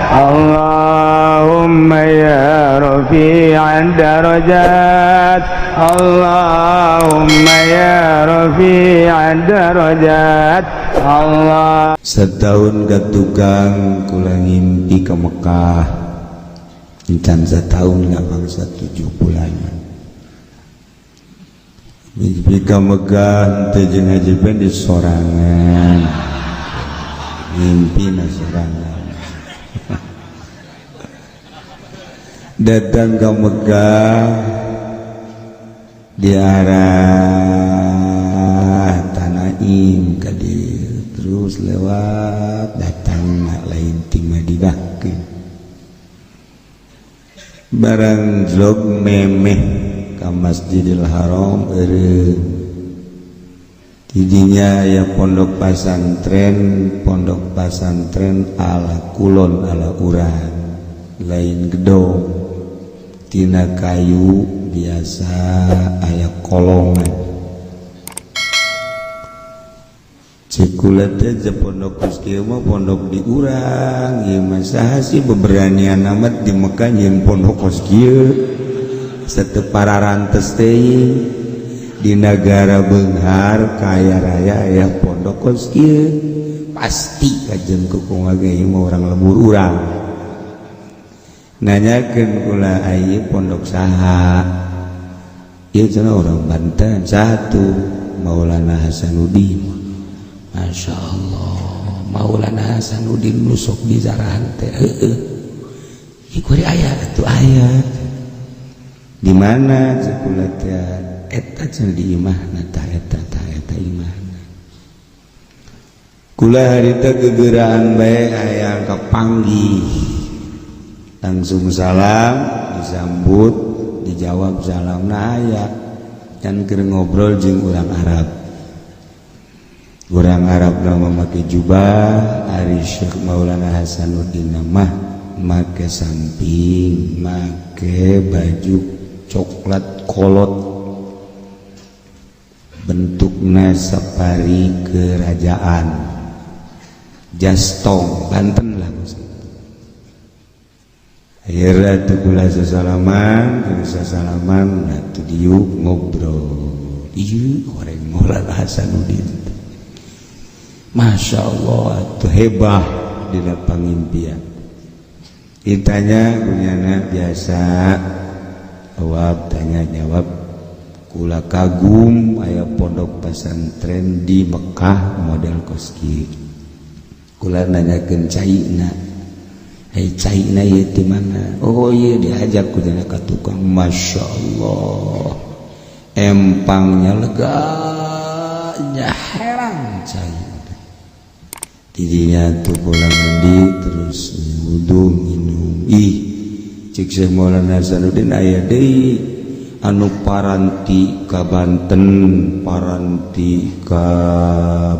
اللهم يا رفيع الدرجات، اللهم يا رفيع الدرجات، الله. Setahun ke tukang kula ngimpi ke Mekah. Encan setahun, nggak bangsa 7 bulan mimpi ke Mekah teh jeung Haji di sorangan, mimpi na sorangan. Datang ke Mekah di arah Tan'im ka dieu, terus lewat datang lain ti Madinah ke barang jlog memeh ka Masjidil Haram, eureun tidinya ya pondok pasantren, pondok pasantren ala kulon, ala urang, lain gedong, tina kayu biasa, aya kolongan. Cek kula teh, pondok kos kieu mah pondok di urang ieu mah. Saha sih beberanian amat di Mekah nyieun pondok kos kieu? Sateu pararantes teh di negara beunghar kaya raya aya pondok kos kieu, pasti kajen kukumaha ge ieu mah urang lembur urang. Nanyakeun kula, "Ieu pondok saha?" Ieu cenah orang Banten satu, Maulana Hasanuddin. Masya Allah, Maulana Hasanuddin nu sok dizarahan teh? Heeh. Ieu kuari aya atuh, aya di mana? Cek kula teh, eta cenah di imahna tah, eta tah, eta imahna. Kula harita gegeraan bae, hayang kapanggih, langsung salam, disambut, dijawab salam. Nah, aya kan keur ngobrol jeung urang Arab, urang Arab nama make jubah, ari Syekh Maulana Hasanuddin mah make samping, make baju coklat kolot, bentukna sapari kerajaan, jastong Banten lah. Akhirnya tuh kula sasalaman, terus sasalaman, nah tuh diuk ngobrol. Iya, orang Maulana Hasanuddin. Masya Allah, tuh hebah dina pangimpian. Ditanya kunyana biasa, jawab, tanya jawab. Kula kagum aya pondok pesantren di Mekah model kos kieu. Kula nanyakeun caina. "Hei, caina ieu di mana?" Oh iya, diajak ku ka tukang. Masya Allah, empangnya lega, herang cai. Tidinya tuh pulang mandi, terus wudhu, minum. Ih, cik Syekh Maulana Hasanuddin, aya deui anu paranti ka Banten, paranti ka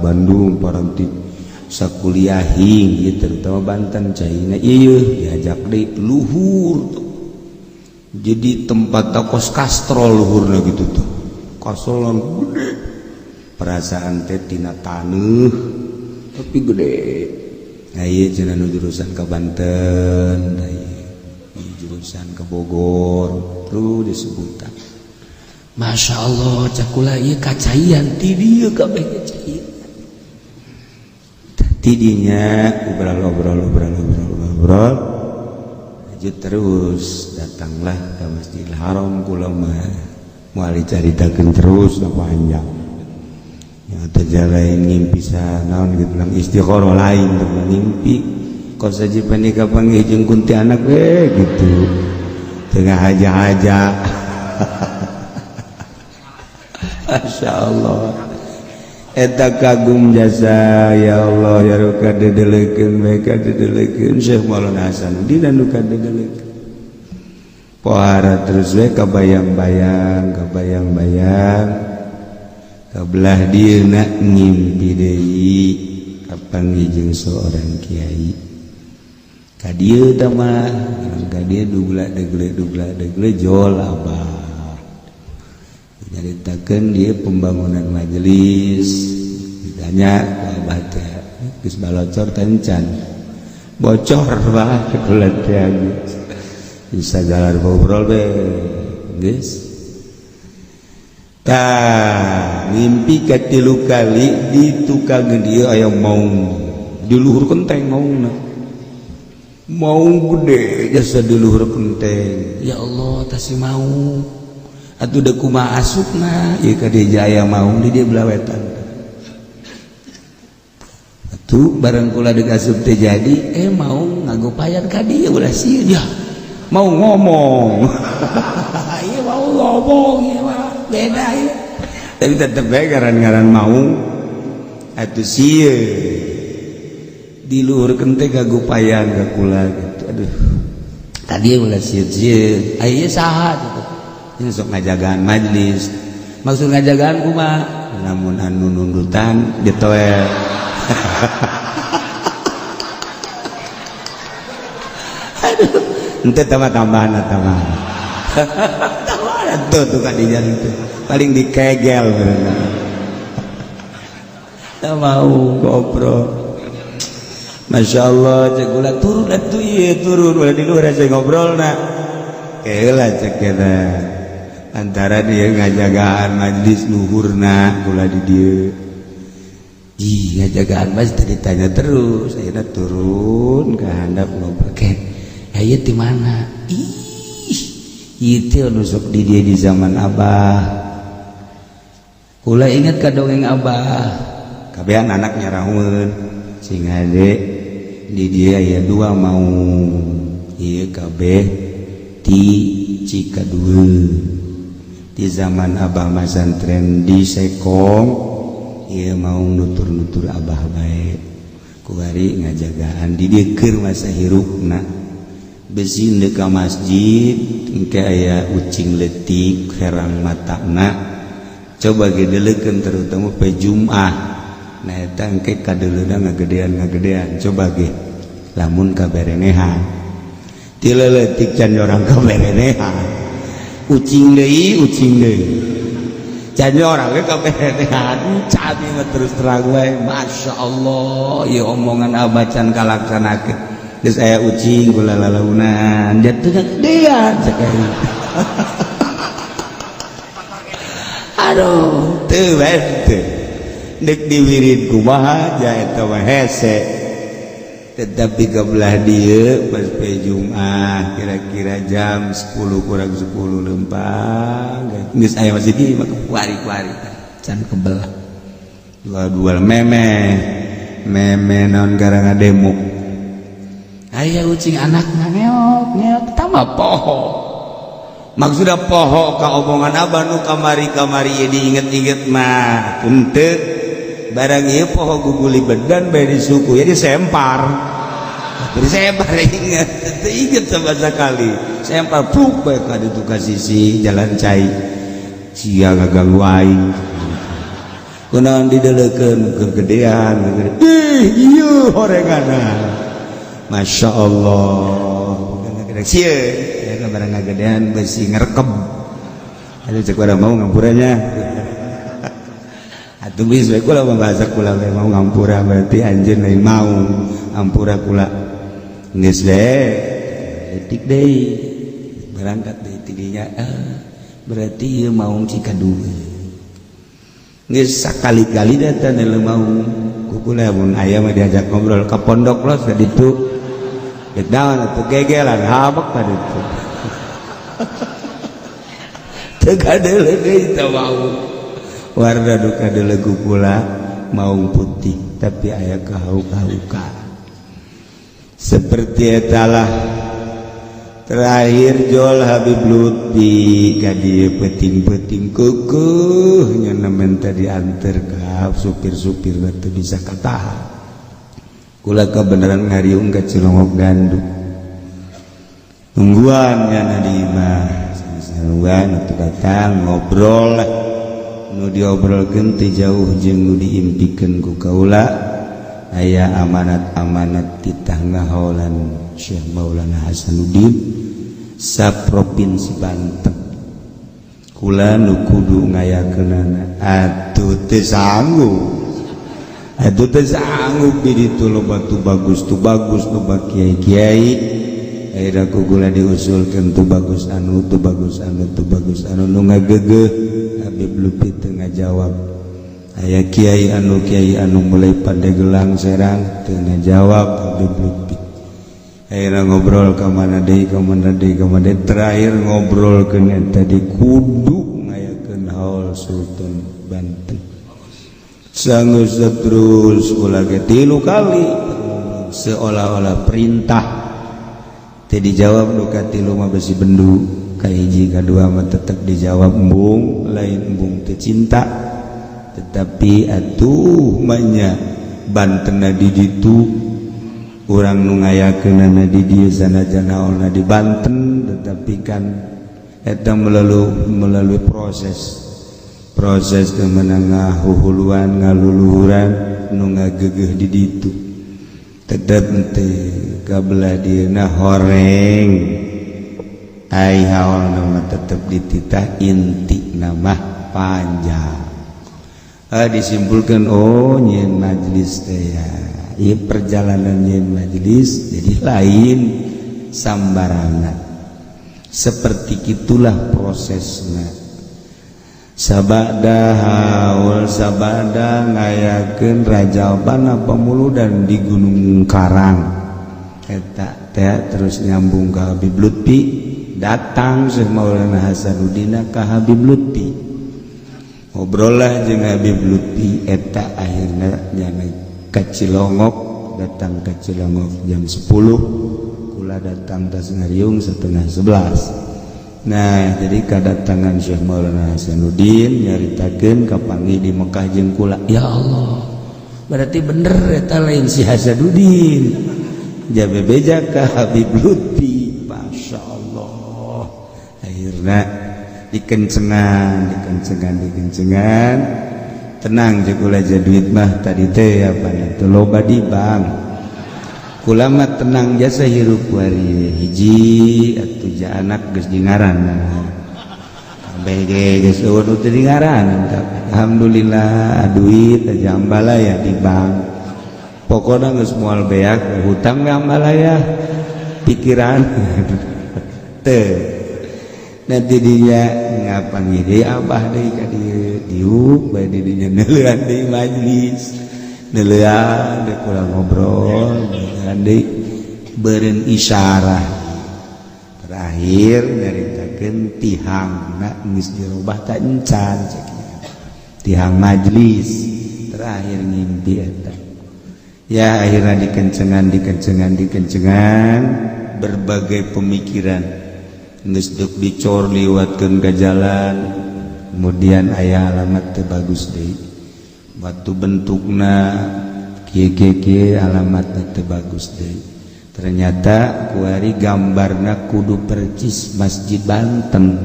Bandung, paranti sakuliahing ieu, terutama Banten caina. Ieu diajak deui, luhur tuh, jadi tempat kos kastrol luhurna gitu tuh, kastrolan gede, perasaan teh tina taneuh tapi gede. Nah, ieu cenah nu jurusan ke Banten, nah, ieu jurusan ke Bogor, terus disebutan. Masya Allah, cek kula, ieu kacaian ti dieu kabeh cai. Tidinya obrol obrol obrol obrol obrol aja, terus datanglah ke Masjidil Haram. Kula mah moal dicaritakeun terus na panjang ya, teh lain ngimpi naon gitu, bilang istikharah, lain tuh ngimpi kos saja panika panggih jeung kuntianak we gitu, tengah aja-aja. Masya Allah, eta kagum jasa. Ya Allah ya ruka dedelekeun bae, dedelekeun Syekh Maulana Hasanuddin anu kadedelekeun. Pohara terus we, kabayang-bayang, kabayang-bayang, kabelah dieuna ngimpi deui, kapanggih jeung seorang kiai ka dieu tah mah, ka dieu dugla degle dugla degle jol abah nyaritakeun dia pembangunan majelis. Ditanya ku abah teh, geus balocor tencan? Bocor bah kula teh bisa jalan ngobrol be geus. Tah, mimpi katilu kali di tukang dieu aya maung di luhur kenteng, maungna maung gede jasa di luhur kenteng. Ya Allah, tah si maung atuh deuk kumaha asupna ieu ka dieu jaya maung di dieu belah wetan. Atuh bareng kula deuk asup teh jadi maung ngagopayan ka dieu, ulah sieun ya. Mau ngomong, iya, mau ngomong, iya mah beda ya, tapi tetep bae ngaran-ngaran maung atuh sieun di luhur kenteng kagupayan ka kula gitu. Aduh, tadi ulah sieun-sieun aya saha gitu. Ini sok ngajagaan majlis, maksud ngajagaan kumaha, lamun anu nundutan ditoel. Aduh, ente tambah tambahan tambahan tambahan tuh tuh kan di jalan tuh paling dikegel bener. Tak mau ngobrol. Masya Allah, cek gula turun atuh, iya turun ulah di luar saya ngobrol nak keula cek kita antara dia ngajagaan majlis luhurna gula di dieu. Ih, ngajagaan majlis tadi tanya terus, akhirnya turun ke handap ngobrol ke aya di mana. Ih, itu anu sok di dia di zaman abah. Kula ingat ka dongeng abah, kabehan anaknya raun sing ade di dia ya dua mau ieu kabeh ti Cikadua di zaman abah masantren di Sekong, ieu mau nutur-nutur abah bae kuari ngajagaan di dieu keur masa hirupna besi deuk ka masjid engke aya ucing leutik herang matana coba gedeleukeun terutama pe Jumat. Nah, eta engke kadeuleuna ngagedean ngagedean, coba ge lamun kaberenehan ti leutik can orang kaberenehan, ucing deui ucing deui can orang ge kaberenehan can mah terus terang wae. Masya Allah, ieu omongan abah can kalaksanakeun. Geus aya ucing kula lalaunan jatuhna gedean cek aing. Aduh, teu bae teu dek diwirid kumaha ja eta mah hese. Tetapi kebelah dieu pas pe Jumat kira-kira jam 10 kurang 10 lempang geus aya masjid ieu mah kuari-kuari can kebelah dua-dua meme meme naon gara ngademo aya ucing anakna ngeok ngeok tambah poho. Maksudna poho ka omongan abah nu kamari-kamari ieu diinget-inget mah henteu barang ieu poho guguli bedan bae di suku ya disempar disempar inget teu inget sama sekali sempar pluk bae ka ditu ka sisi jalan cai sia gaganggu aing kunaon dideleukeun kegedean. Ih, ieu horenganna Masya Allah sieun ya barang ngagedean besi ngerekem. Aduh, cek urang mau ngampuranya atuh geus we kula bahasa kula we mau ngampura berarti anjeun lain mau ampura kula geus we detik deui berangkat deui tidinya berarti ieu maung Cikadua geus sakali-kali datang dalam maung ku kula mun aya mah diajak ngobrol ka pondok los ka ditu. Naon atuh gegelan habek ka ditu teu kadeuleu deui teh maung warna duka delegu pula maung putih tapi aya kahau-kahuka seperti etalah. Terakhir jol Habib Lutfi ka dieu peuting-peuting keukeuh nya menta dianter ka supir-supir teu bisa katahan kula kebenaran ngariung ka Cilongok Gandu tungguan nya di imah nungguan atuh datang ngobrol lah nu diobrolkeun teu jauh jeung nu diimpikeun ku kaula aya amanat-amanat titah ngaholan Syekh Maulana Hasanuddin sa provinsi Banten kula nu kudu ngayakeunana atuh teu sanggup. Atuh teu sanggup di ditu, loba tuh bagus, tuh bagus, loba kiai-kiai. Akhirnya ku kula diusulkeun tuh bagus anu, tuh bagus anu, tuh bagus anu. Nu ngagegeh Habib Lutfi teu ngajawab. Aya kiai anu, kiai anu mulai Pandegelang, Serang, teu ngajawab Habib Lutfi. Akhirnya ngobrol ka mana deui, ka mana deui, ka mana deui, terakhir ngobrol ke tadi kudu ngayakeun haul Sultan Banten. Sanggeus terus ulah ge tilu kali seolah-olah perintah teu dijawab. Nu katilu mah besi bendu, kahiji kadua mah tetep dijawab. Embung, lain embung teu cinta, tetapi atuh manya Bantenna di ditu, urang nu ngayakeunana di dieu, sanajan haulna di Banten, tetapi kan eta melalui melalui proses proses kemenangah huhuluan ngaluluhuran. Nu ngagegeh di ditu tetep teh kabelah dieuna horeng ai haul nama tetep dititah, inti nama panjang. Ah, disimpulkan, oh, nyieun majelis teh ya, ieu perjalanan nyieun majelis jadi lain sambarangan. Seperti itulah prosesnya. Sabada haul, sabada ngayakeun rajaban pemuludan di Gunung Karang eta teh, terus nyambung ke Habib Lutfi. Datang Syekh Maulana Hasanuddin ka Habib Lutfi, ngobrol lah jeung Habib Lutfi eta. Akhirnya nyana ke Cilongok, datang ke Cilongok jam 10, kula datang tas ngariung setengah 11. Nah, jadi kedatangan Syekh Maulana Hasanuddin nyaritakeun kapanggih di Mekah jeung kula. Ya Allah, berarti bener eta lain si Hasanuddin, jabe beja ka Habib Lutfi. Masya Allah, akhirnya dikencengan, dikencengan, dikencengan. Tenang jeung kula aja, duit mah tadi teh apa itu loba di bank. Kula mah tenang jasa hirup wari hiji atuh ja anak geus di ngaran kabeh ge, geus eueuh nu teu di ngaran. Alhamdulillah, duit aja ambalaya di bank, pokoknya geus moal beak hutang ge ambalaya pikiran teu. Nanti dia ngapanggih deui abah deui ka dieu, diuk bae di dinya, neuleuan deui majlis, neuleuan deui kula ngobrol, neuleuan deui beureun isyarah. Terakhir nyaritakeun tihangna geus dirobah ta encan cek tihang majlis. Terakhir ngimpi eta ya, akhirnya dikencengan, dikencengan, dikencengan, berbagai pemikiran geus deuk dicor liwatkeun ka jalan. Kemudian aya alamat teu bagus deui, batu bentukna kieu kieu kieu, alamatna teu bagus deui. Ternyata kuari gambarna kudu percis Masjid Banten.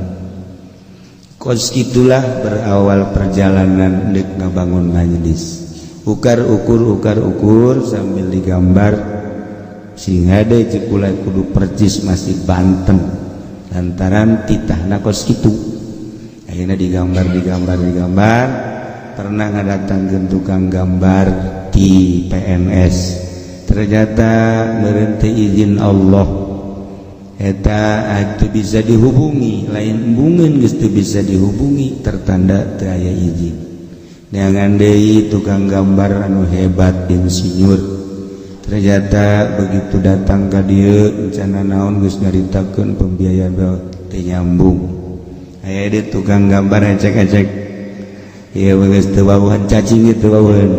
Kos itulah berawal perjalanan dek ngabangun majelis. Ukar ukur, ukar ukur, sambil digambar sehingga deh cek kula kudu percis Masjid Banten lantaran titahna kos itu. Akhirnya digambar, digambar, digambar. Pernah ngadatangkeun tukang gambar di PNS, ternyata berhenti izin Allah eta itu bisa dihubungi, lain embungeun geus teu bisa dihubungi, tertanda teu aya izin. Neangan deui tukang gambar anu hebat, insinyur. Ternyata begitu datang ka dieu rencana naon geus nyaritakeun pembiayaan teu nyambung. Aya deui tukang gambar ecek-ecek ieu geus teu wawuhan cacing teu wawuhan.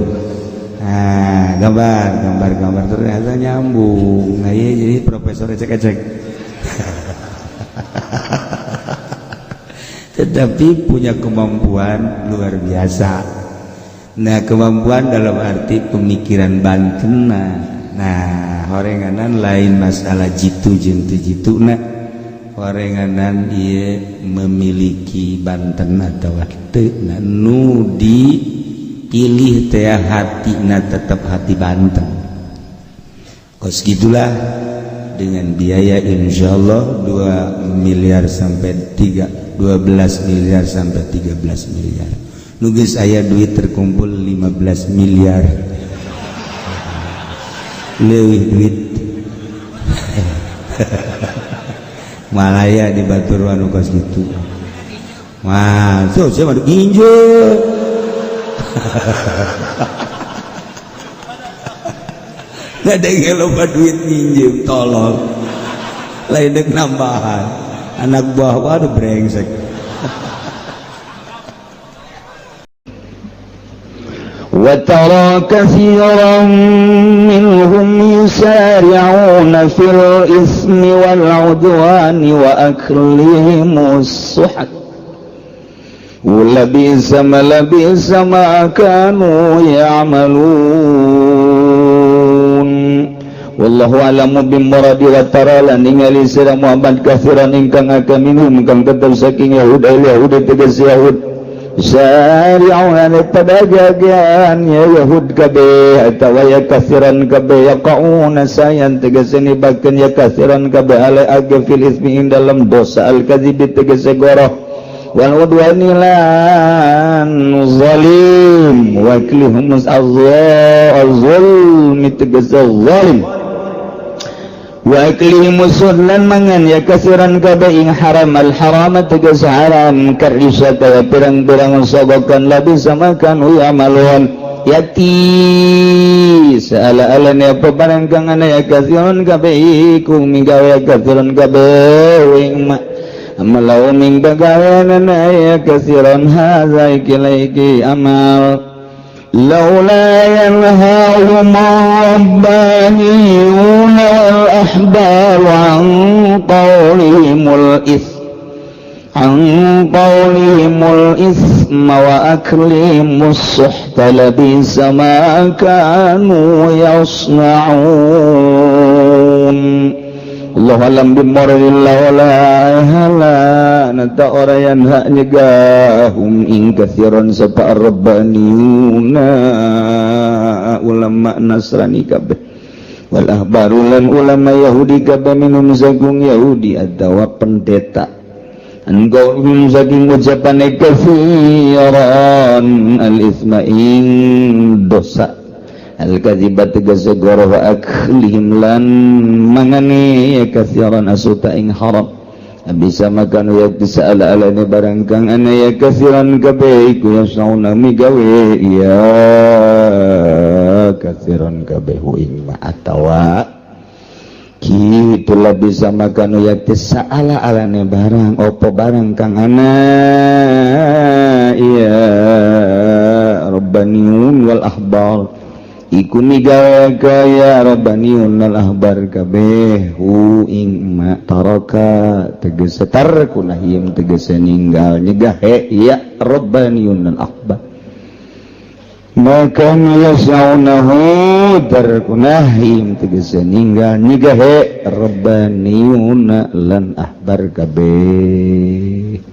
Ah, gambar gambar gambar, ternyata nyambung. Nah, iya, jadi profesor ecek-ecek tetapi punya kemampuan luar biasa. Nah, kemampuan dalam arti pemikiran Banten. Nah, horenganan lain masalah jitu jeung teu jitu. Nah, horenganan ieu memiliki Banten atau teu. Nah, nu dipilih teh hatina tetap hati Banten. Kos gitulah, dengan biaya insya Allah 2 miliar sampai 3, 12 miliar sampai 13 miliar. Nu geus aya duit terkumpul 15 miliar. Leuwih duit. Malaya di batur anu kos kitu. Wah, tuh saya mah nginjem. Ngadenge loba duit nginjem, tolong. Lain dek nambahan. Anak buah waduh brengsek. وترى كثيرا منهم يسارعون في الإثم والعدوان وأكلهم السحت ولبئس ما كانوا يعملون. Wallahu a'lamu bimuradi. Wa tara lan ningali sira Muhammad kathiran ingkang akeh minhum kang tetep saking Yahud Yahud tegas Yahud syari'una padajagan ya Yahud kabeh atawa ya kathiran kabeh yaqauna sayan tegese nibakeun ya kathiran kabeh ale age fil ismi ing dalam dosa al kadzibi tegese goroh wal udwani lan zalim wa aklihum az-zulmi tegese zalim wa aklihim lan mangan ya kasiran kabeh ing haram al haram tegas haram karisa kaya pirang-pirang sogokan labi sama kanu ya'malun yati saala-alane apa barang kang ana ya kasiran kabeh iku migawe ya kasiran kabeh ing ma amalau ming bagaweanana ya kasiran hadza iki iki amal لولا ينهاهم الربانيون والأحبار عن قولهم الإثم وأكلهم السحت لبئس ما كانوا يصنعون. Allah alam bimurrillah wala hala nata ora yanha nyegahum ing kathiran sapa rabbaniyuna ulama Nasrani kabeh wal ahbaru lan ulama Yahudi kabeh minum sagung Yahudi atawa pendeta engkau minum saking ucapane kathiran al isma ing dosa al-kadzibat tegese goroh wa aklihim lan mangane kathiran asuta ing haram bisa makan ya bisa ala-alane barang kang ana ya kathiran kabeh iku yasauna migawe ya kathiran kabeh ing ma atawa kitulah bisa makan ya bisa ala-alane barang opo barang kang ana ya rabbaniyun wal ahbar iku migawe kaya rabbaniyun al ahbar kabeh hu ing ma taraka tegese tarku nahim tegese ninggal nyegah ya rabbaniyun al ahbar maka yasaunahu tarku nahim tegese ninggal nyegah rabbaniyun lan ahbar kabeh.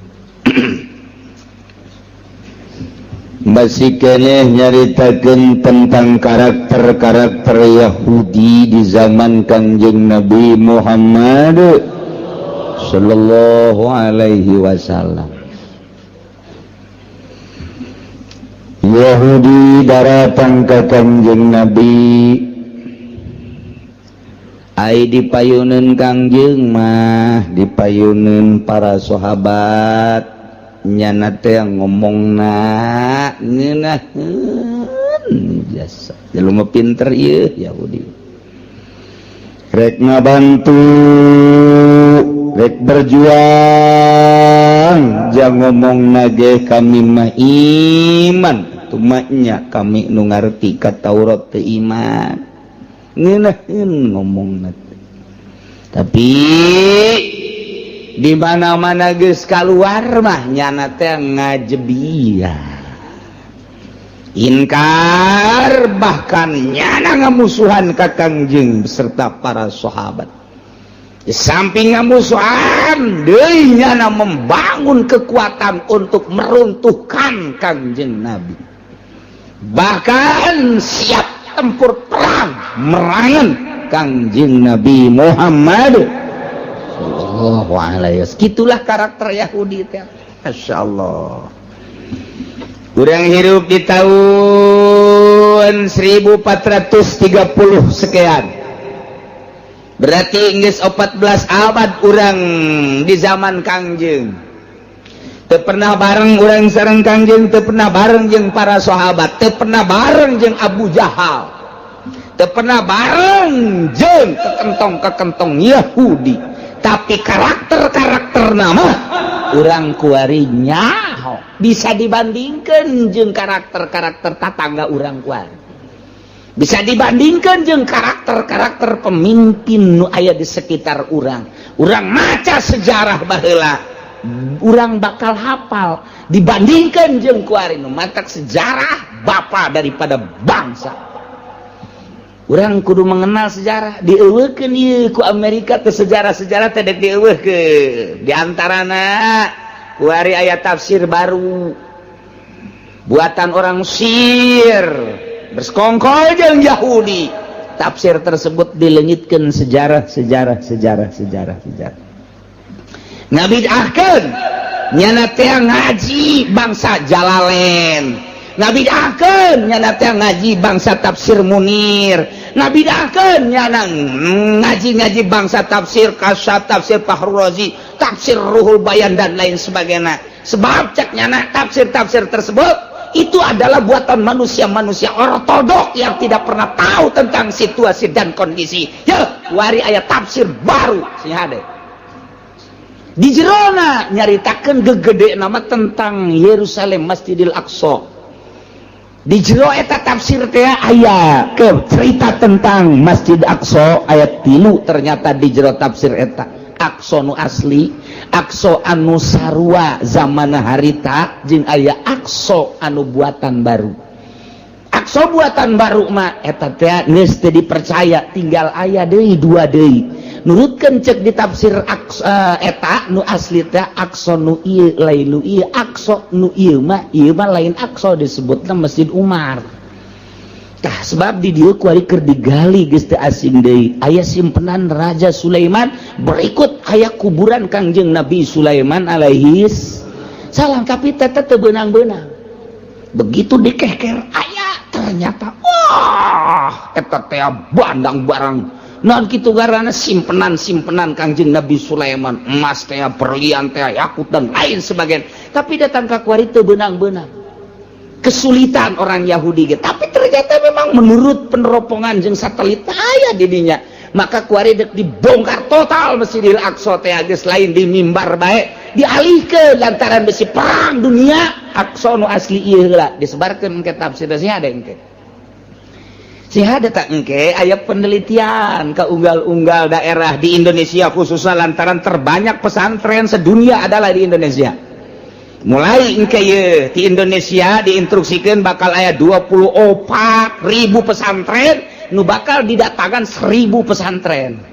Masih keneh nyaritakeun tentang karakter-karakter Yahudi di zaman Kangjeng Nabi Muhammad sallallahu alaihi wasallam. Yahudi daratang ka Kangjeng Nabi ai dipayuneun Kangjeng mah dipayuneun para sahabat nyana teh ngomongna ngeunaheun jasa jelema pinter ieu Yahudi rek ngabantu rek berjuang jang ngomongna ge kami mah iman tumanya kami nu ngarti ka Taurat teh iman ngeunaheun ngomongna tapi di mana-mana geus kaluar mah nyana teh ngajebia inkar bahkan nyana ngamusuhan ka Kangjeng beserta para sahabat. Di samping ngamusuhan deui nyana membangun kekuatan untuk meruntuhkan Kangjeng Nabi, bahkan siap tempur perang merangan Kangjeng Nabi Muhammad. Gitulah karakter Yahudi teh. Masya Allah. Kurang hirup di tahun 1430 sekian. Berarti geus 14 abad urang di zaman Kangjeng. Teu pernah bareng urang sareng Kangjeng, teu pernah bareng jeung para sahabat, teu pernah bareng jeung Abu Jahal, teu pernah bareng jeung kekentong-kekentong Yahudi. Tapi karakter-karakter nama urang kuari nyaho bisa dibandingkan jeung karakter-karakter tatangga urang kuari, bisa dibandingkan jeung karakter-karakter pemimpin nu aya di sekitar urang. Urang maca sejarah baheula, urang bakal hafal dibandingkan jeung kuari. Nu matak sejarah bapa daripada bangsa. Urang kudu mengenal sejarah. Dieuweuhkeun ieu ku Amerika ke sejarah-sejarah teh dek dieuweuhkeun. Di antarana kuari aya tafsir baru buatan orang Mesir bersekongkol jeung Yahudi. Tafsir tersebut dilengitkan sejarah, sejarah, sejarah, sejarah, sejarah, ngabidahkeun nyana teh ngaji bangsa Jalalain, ngabidahkeun nyana teh ngaji bangsa tafsir Munir, ngabidahkeun nyana ngaji-ngaji bangsa tafsir Kasyaf, tafsir Fahrul Razi, tafsir Ruhul Bayan, dan lain sebagainya. Sebab cek nyana tafsir-tafsir tersebut itu adalah buatan manusia-manusia ortodok yang tidak pernah tahu tentang situasi dan kondisi. Ya, wari aya tafsir baru sing hade. Di jerona nyaritakeun gegede nama tentang Yerusalem, Masjidil Aqsa. Di jero eta tafsir teh aya ke cerita tentang Masjid Aqsa ayat 3. Ternyata di jero tafsir eta Aqsa nu asli, Aqsa anu sarua zaman harita, jeung aya Aqsa anu buatan baru. Aqsa buatan baru mah eta teh geus teu dipercaya, tinggal aya deui dua deui. Nurutkeun cek di tafsir Aqsa eta nu asli teh Aqsa nu ieu, lain nu ieu. Aqsa nu ieu mah lain Aqsa, disebutna Masjid Umar. Tah, sebab di dieu kuari keur digali geus teu asing deui, aya simpenan Raja Sulaiman, berikut aya kuburan Kangjeng Nabi Sulaiman alaihi salam, tapi teteh teu beunang-beunang. Begitu dikeker aya ternyata, wah, eta teh bandang barang non kitu garana simpenan-simpenan Kangjeng Nabi Sulaiman, emas teh, berlian teh, yakut, dan lain sebagainya. Tapi datang ka kuari teu beunang-beunang, kesulitan orang Yahudi gitu. Tapi ternyata memang menurut peneropongan jeung satelit aya di dinya. Maka kuari dek dibongkar total Masjidil Aqsa teh, geus lain di mimbar bae, dialihkeun lantaran besi perang dunia. Aqsa nu asli ieu heula disebarkeun ke tafsir sih ada engke. Sih ada tak engke aya penelitian ke unggal-unggal daerah di Indonesia, khususnya lantaran terbanyak pesantren sedunia adalah di Indonesia. Mulai engke ye di Indonesia diinstruksikan bakal aya 24 ribu pesantren, nu bakal didatangkan 1000 pesantren.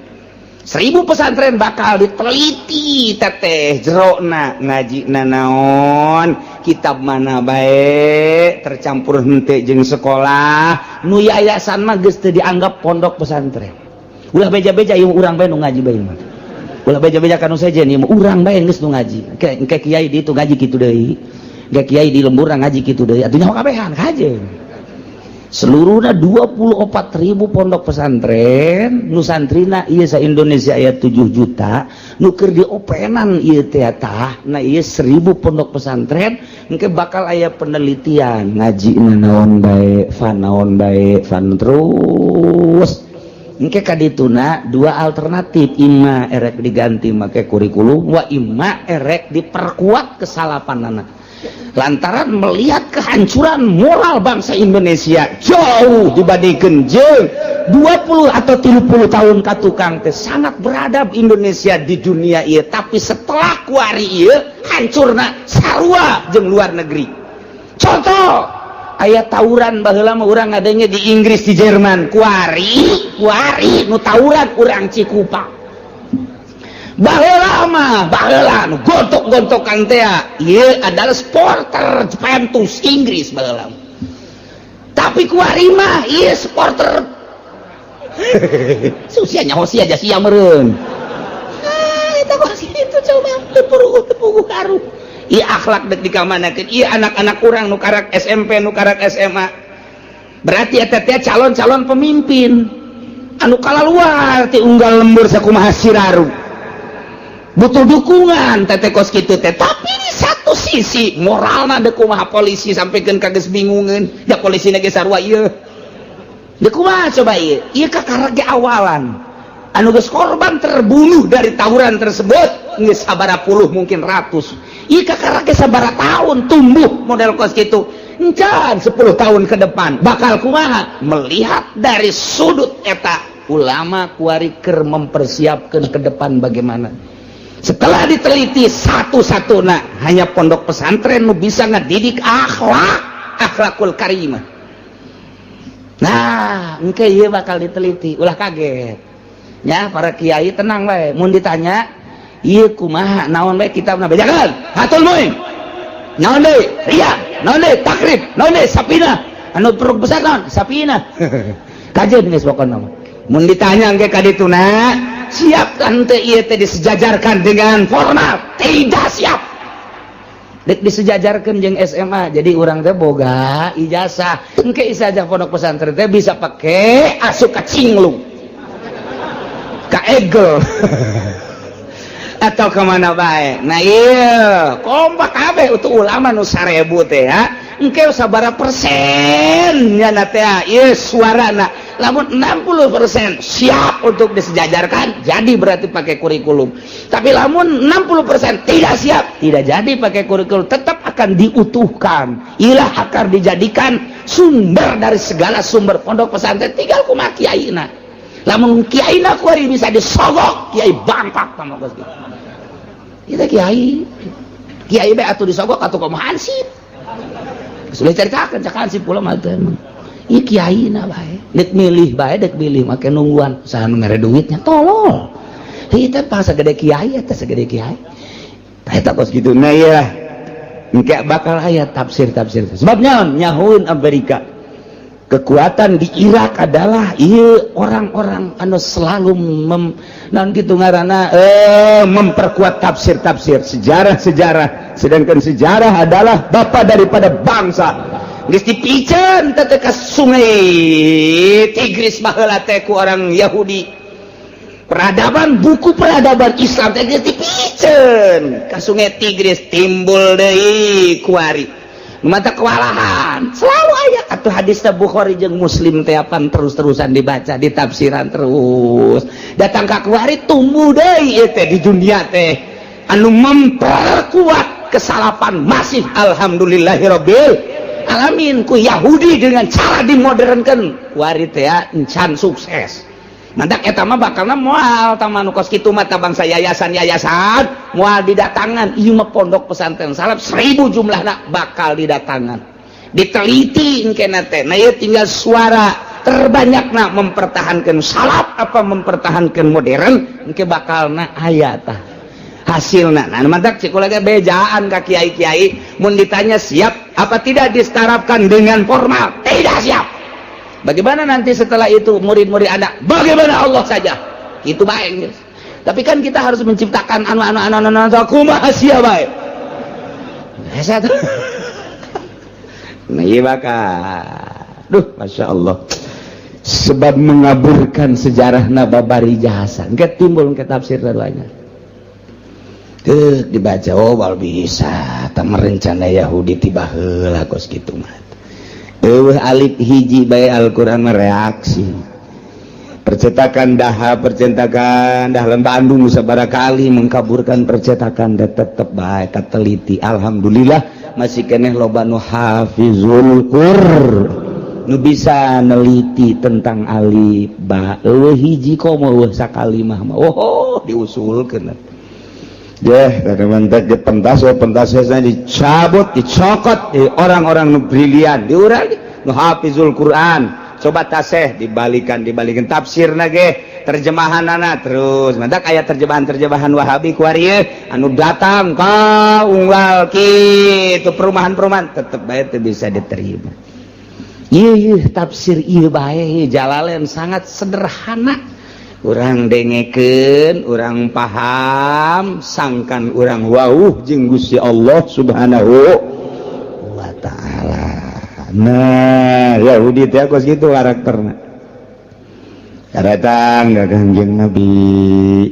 1000 pesantren bakal diteliti teteh jerona, ngaji nanaon, kitab mana baik, tercampur hente jeung sekolah. Nu yayasan mah geus teu dianggap pondok pesantren. Ulah beja-beja ieu, urang bae nu ngaji bae mah. Ulah beja-beja kanu sejen, ieu urang bae geus nu ngaji. Ke kiai di itu ngaji kitu deui, ke kiai di lembur ngaji kitu deui, atuh nyaho kabehan kaje. Seluruhnya 24 ribu pondok pesantren nu santrina ieu sa Indonesia aya 7 juta, nu keur diopenan ieu teh. Tah, nah, ieu 1000 pondok pesantren engke bakal aya penelitian ngaji naon bae, fan naon bae, fan terus engke kadituna dua alternatif: imma erek diganti make kurikulum, wa imma erek diperkuat kesalapan anak. Lantaran melihat kehancuran moral bangsa Indonesia jauh dibandingkan jeung 20 atau 30 tahun ka tukang teh sangat beradab Indonesia di dunia ieu, tapi setelah kuari ieu hancurna sarua jeung luar negeri. Contoh, aya tawuran baheula mah urang adanya di Inggris, di Jerman. Kuari kuari nu tawuran urang Cikupa. Baheula mah, baheula nu gontok-gontokan teh ieu adalah supporter Juventus Inggris baheula, tapi kuari mah ieu supporter susia nyaho sia aja sia meureun. Ah, eta kok kitu, coba teu puguh, teu puguh karu. Ieu akhlak dek dikamanakeun? Ieu anak-anak urang nu karak SMP, nu karak SMA, berarti eta teh calon-calon pemimpin. Anu kalaluar ti unggal lembur sakumaha siraru butuh dukungan teh kos kitu teh. Tapi di satu sisi moralna deuk kumaha? Polisi sampaikan kages bingungeun ya, polisi ge sarua ieu. Deuk kumaha coba ieu? Ieu kakara ge awalan anu geus korban terbunuh dari tawuran tersebut geus sabaraha puluh, mungkin ratus. Ieu kakara ge sabaraha tahun tumbuh model kos kitu. Encan 10 tahun ke depan bakal kumaha? Melihat dari sudut eta, ulama kuari keur mempersiapkan ke depan bagaimana. Setelah diteliti satu-satu, nah, hanya pondok pesantren nu bisa ngedidik akhlak, akhlakul karimah. Nah, engke ieu bakal diteliti. Ulah kaget ya para kiai, tenang bae. Mun ditanya ieu kumaha, naon bae kitabna, bejakeun Fathul Muin, naon deui, Riyad, naon deui, Takrib, naon deui, Sapina, anu peruk besar naon, Sapina, kajeun geus. Pokona mah mun ditanya engke ka dituna, siap kan teh ieu teh disejajarkan dengan formal? Tidak siap. Dek disejajarkan jeung SMA, jadi urang teh boga ijazah, engke ijazah pondok pesantren teh bisa pake asup ka Cinglung, ka Egel, atau kemana bae. Nah, iya, kompak kabeh untuk ulama nu 1000 teh ya. Engke sabaraha persen ya na teh ieu suarana? Lamun 60% siap untuk disejajarkan, jadi berarti pakai kurikulum. Tapi lamun 60% tidak siap, tidak jadi pakai kurikulum, tetap akan diutuhkan, ilah akan dijadikan sumber dari segala sumber pondok pesantren. Tinggal kumaha kiaina. Lamun kiaina kuari bisa disogok, kiai bangpak sama kos gitu. Kita kiai kiai bae atuh disogok atuh kumaha hansip. Sudah ceritakan cak hansip pula mah teh emang. Ieu kiai na bae dek milih bae, dek milih make nungguan saha nu mere duitnya, tolol. Heuh, teh pas sagede kiai eta, sagede kiai. Tah, eta kos kitu. Nah, ieu engke bakal aya tafsir-tafsir. Sebabnya nyahuin Amerika kekuatan di Irak adalah iya orang-orang anu selalu mem, non gitu ngaranna memperkuat tafsir-tafsir sejarah-sejarah, sedangkan sejarah adalah bapak daripada bangsa. Geus dipiceun teh ka sungai Tigris baheula teh ku orang Yahudi peradaban, buku peradaban Islam teh geus dipiceun ka sungai Tigris, timbul deui kuari mata kewalahan. Selalu aya atau hadis Bukhari jeung Muslim teh apan terus-terusan dibaca, ditafsiran, terus datang ka kuari tumbuh deui ieu teh di dunia teh anu memperkuat kesalapan masih alhamdulillahirabbil alamin ku Yahudi dengan cara dimodernkan kuari teh encan sukses. Mantak eta mah bakalna moal tah nu kos kitu mah. Bangsa yayasan-yayasan moal didatangan. Ieu mah pondok pesantren salaf 1000 jumlahna bakal didatangan, diteliti engkena teh. Nah, ieu tinggal suara terbanyakna mempertahankan salaf apa mempertahankan modern, engke bakalna aya tah hasilna. Nah, mantak cik kula ge bejaan ka kiai-kiai, mun ditanya siap apa tidak disetarapkan dengan formal, tidak siap. Bagaimana nanti setelah itu murid-murid Anda? Bagaimana Allah saja itu baik. Tapi kan kita harus menciptakan anu anu anu anu anu, kumaha sia bae. Hese. Nah, iya bakal. Duh, Masya Allah. Sebab mengaburkan sejarah nababari jasa. Engke timbul ke tafsir banyak. Tuh dibaca, oh, bal bisa tak merencana Yahudi tiba heula kos kitu mah. Eueuh alif hiji bae Al-Qur'an mereaksi. Percetakan daha, percetakan dah Bandung sabaraha kali mengkaburkan percetakan dan tetep bae teliti. Alhamdulillah masih keneh loba nu hafizul Qur nu bisa neliti tentang alif ba. Eueuh hiji komo, eueuh sakalimah mah, oh, diusulkeun deh. Teman di pentas pentas dicabut, dicokot di orang-orang nu brilian, diurang nu hafizul Quran. Coba taseh dibalikan, dibalikan tafsir nage terjemahan anak terus mantak aya terjemahan-terjemahan Wahabi kuari anu datang ka unggal kitu perumahan-perumahan, tetep bae teu bisa diterima. Iya, iya, tafsir iya bae Jalalain sangat sederhana. Urang dengekeun, urang paham, sangkan urang wauh jeung Gusti Allah Subhanahu wa taala. Nah, Yahudi teh kos kitu karakterna. Datang ka Kangjeng Nabi,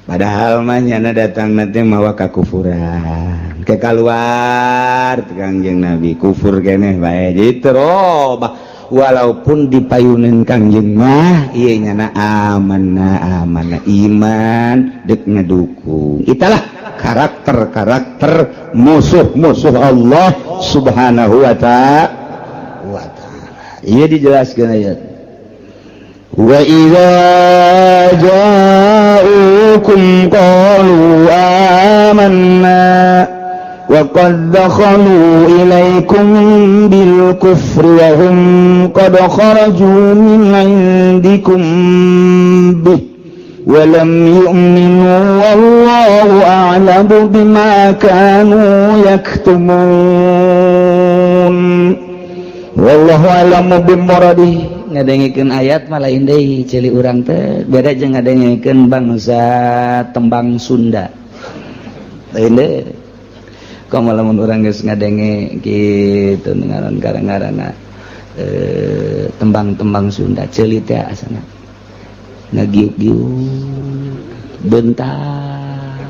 padahal mah nyana datang nanti mawa kakufuran ke keluar Kangjeng Nabi kufur keneh bae. Jadi terobah walaupun dipayunin Kangjeng mah ieu nyana amanah, amanah iman dek ngedukung. Itulah karakter-karakter musuh-musuh Allah Subhanahu wa ta'ala. Iya, dijelaskan ayat. وإذا جاءوكم قالوا آمنا وقد دخلوا إليكم بالكفر وهم قد خرجوا من عندكم به ولم يؤمنوا والله أعلم بما كانوا يكتمون والله أعلم بمراده. Ngadengikeun ayat mah lain deui ceuli urang teh, beda jeung ngadengikeun bangsa tembang Sunda, lain deui. Komo lamun urang geus ngadenge kitu ngaran ngaran-ngaranna tembang-tembang Sunda, ceuli teh asana ngagiuk-giuk bentar,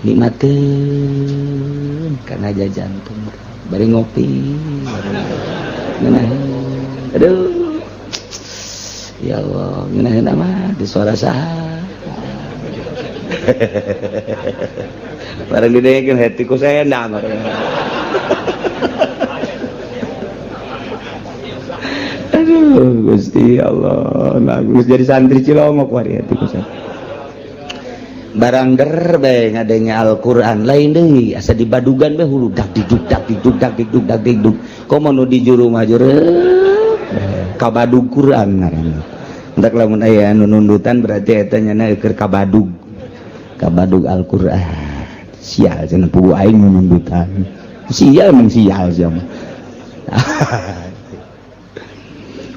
nikmatin karena jantung bari ngopi ngeunaheun. Aduh, ya Allah, ngeunaheun amat di suara saha. Barang didengekeun hati ku sendang. Aduh Gusti Allah, nah geus jadi santri cilongok wari hati ku saya. Barang der bae ngadenge Al-Qur'an lain deui, asa dibadugan bae hulu dak diduk dak diduk dak diduk dak diduk. Komo nu di juru mah juru kabadug Quran ngaranna. Entak lamun aya anu nundutan berarti eta nyana keur kabadug. Kabadug Al-Qur'an. Sial cenah pugu aing nundutan. Sial emang sial sia mah.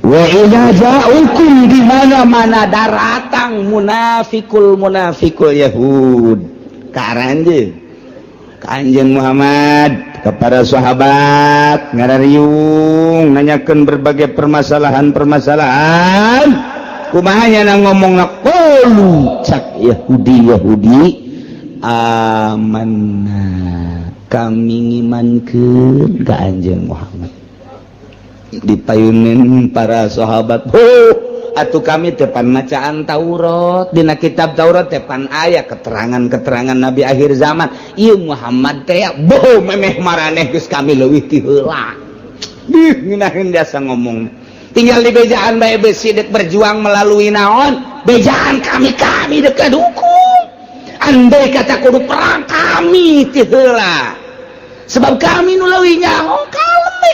Wa idza ja'ukum, di mana-mana daratang munafikul munafikul Yahud ka aranjeun, ka Anjeun Muhammad, kepada sahabat, ngarariung nanyakeun berbagai permasalahan-permasalahan, kumaha nya ngomong? Qulu, cak Yahudi Yahudi, amanna, kami ngimankeun ka Anjeun Muhammad. Dipayunin para sahabat, oh atuh kami depan macaan Taurat, dina kitab Taurat depan aya keterangan-keterangan nabi akhir zaman, ieu Muhammad teh boh memeh maraneh geus kami leuwih ti heula. Dih, ngeunaheun biasa ngomong, tinggal di bejaan bae besi dek berjuang melalui naon bejaan kami, kami dek dukung. Andai kata kudu perang, kami ti heula, sebab kami nu leuwih nyaho.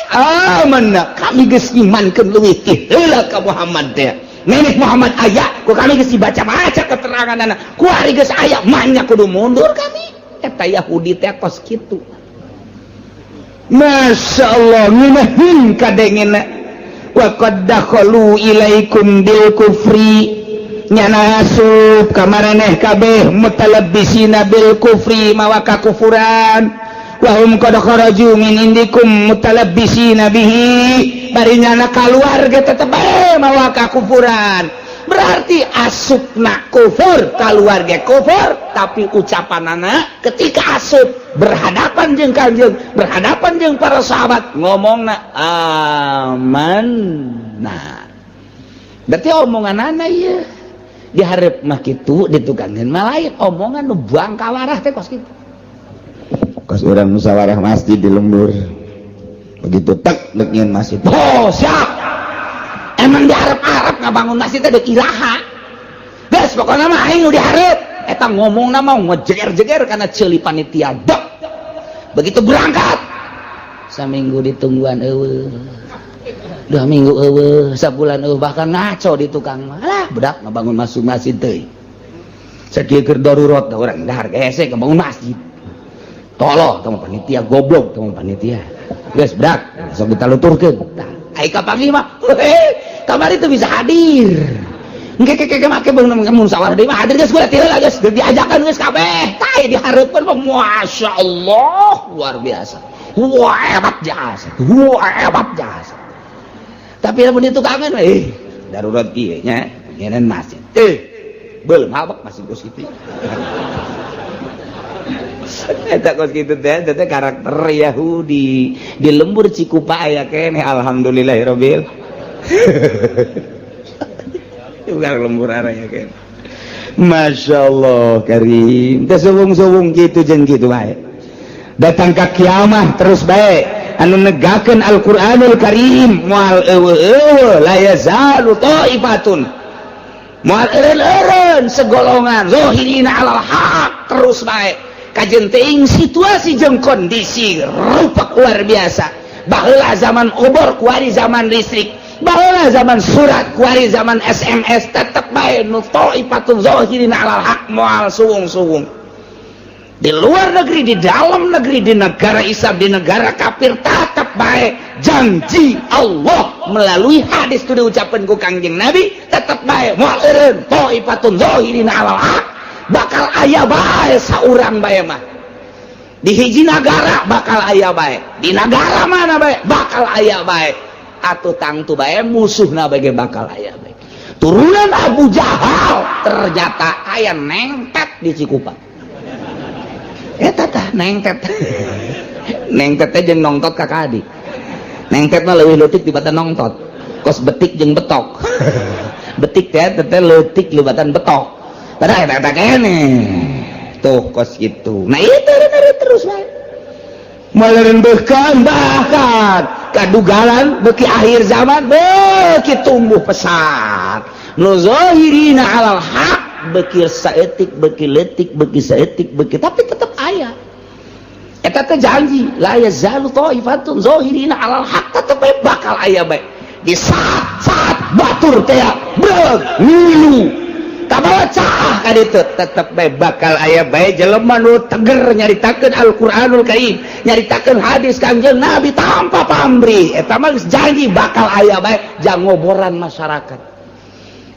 Amanna, kami geus imankeun leuwih ti heula ka Muhammad teh. Nenek Muhammad aya ku kami geus dibaca-baca keteranganna, kuari geus aya manya kudu mundur kami. Eta Yahudi teh kos kitu. Masya Allah, ngeunaheun kadengena. Wa qad dakhalu ilaikum bil kufri, nyana asup ka maraneh kabeh, mutalabbisina bil kufri, mawa kakufuran, wahum qad kharaju min indikum mutalabbisina bihi, bari nyana kaluar ge tetep bae mawa kakufuran. Berarti asupna kufur, kaluar ge kufur, tapi ucapanana ketika asup berhadapan jeung Kanjeng, berhadapan jeung para sahabat, ngomongna amanna. Berarti omonganana ieu dihareup mah kitu, ditukangeun mah lain. Omongan nu bangkawarah teh kos kitu. Kos urang musyawarah masjid di lembur, begitu tek dek nyieun masjid, oh siap. Emang diharap-harap ngabangun masjid teh dek iraha? Geus pokokna mah aing nu dihareup. Eta ngomongna mah ngejeger-jeger kana ceuli panitia dek. Begitu berangkat saminggu ditungguan eueuh, 2 minggu eueuh, sabulan eueuh, bahkan ngaco di tukang mah. Alah budak ngabangun masuk masjid teuing sakieu keur darurat da urang dahar hese ngabangun masjid. Tolong kamu panitia, goblok kamu panitia. Geus berak sok kita luturkeun. Tah ai kapanggih mah kamari teu bisa hadir. Engke ke make beung musyawarah deui mah hadir geus kula teu geus diajakan geus kabeh. Tah dihareupeun mah Masya Allah luar biasa. Wah, hebat jasa. Wah, hebat jasa. Tapi lamun ditukangan, darurat kieu nya, nyeun masjid. Belum habak masih kos kitu. Eta kos kitu teh, teh karakter Yahudi. Di lembur Cikupa aya keneh, alhamdulillahirabbil. Juga lembur araya keneh. Masya Allah karim. Teh suwung-suwung kitu jeung kitu bae. Datang ka kiamah terus bae anu negakeun Al-Qur'anul Karim moal eueuh, la yazalu taifatun, moal eureun-eureun segolongan zahirina alal haq terus bae kajen teuing situasi jeung kondisi rupak luar biasa. Baheula zaman obor, kuari zaman listrik, baheula zaman surat, kuari zaman SMS, tetep bae nu taifatun zahirina alal haq moal suwung-suwung. Di luar negeri, di dalam negeri, di negara Islam, di negara kafir, tetap bae janji Allah melalui hadis itu diucapkan ku Kangjeng Nabi, tetap bae moal eureun taifatun zahirina alal haq, bakal aya bae saurang bae mah di hiji nagara, bakal aya bae di nagara mana bae bakal aya bae, atuh tangtu bae musuhna bae bakal aya bae. Turunan Abu Jahal ternyata aya nengtet di Cikupa. Eta tah nengtet, nengtet teh jeung nongtot kakak adik. Nengtet mah leuwih leutik dibatan nongtot, kos betik jeung betok. Betik teh teh leutik libatan betok, padahal eta eta kene tuh kos gitu. Nah, itu terus bae meureun bahkan bahkan kadugalan beki akhir zaman beki tumbuh pesat nu zahirina alal haq, beki saeutik, beki leutik, beki saeutik, beki, tapi tetep aya. Eta teh janji la yazalu taifatun zahirina alal haq, tetep bae bakal aya bae di saat-saat batur teh breg ngilu kabawa caah ka ditu, tetep bae bakal aya bae jelema nu teger nyaritakeun Al-Qur'anul Karim, nyaritakeun hadis Kangjeng Nabi tanpa pamrih. Eta mah geus janji bakal aya bae jang ngoboran masyarakat.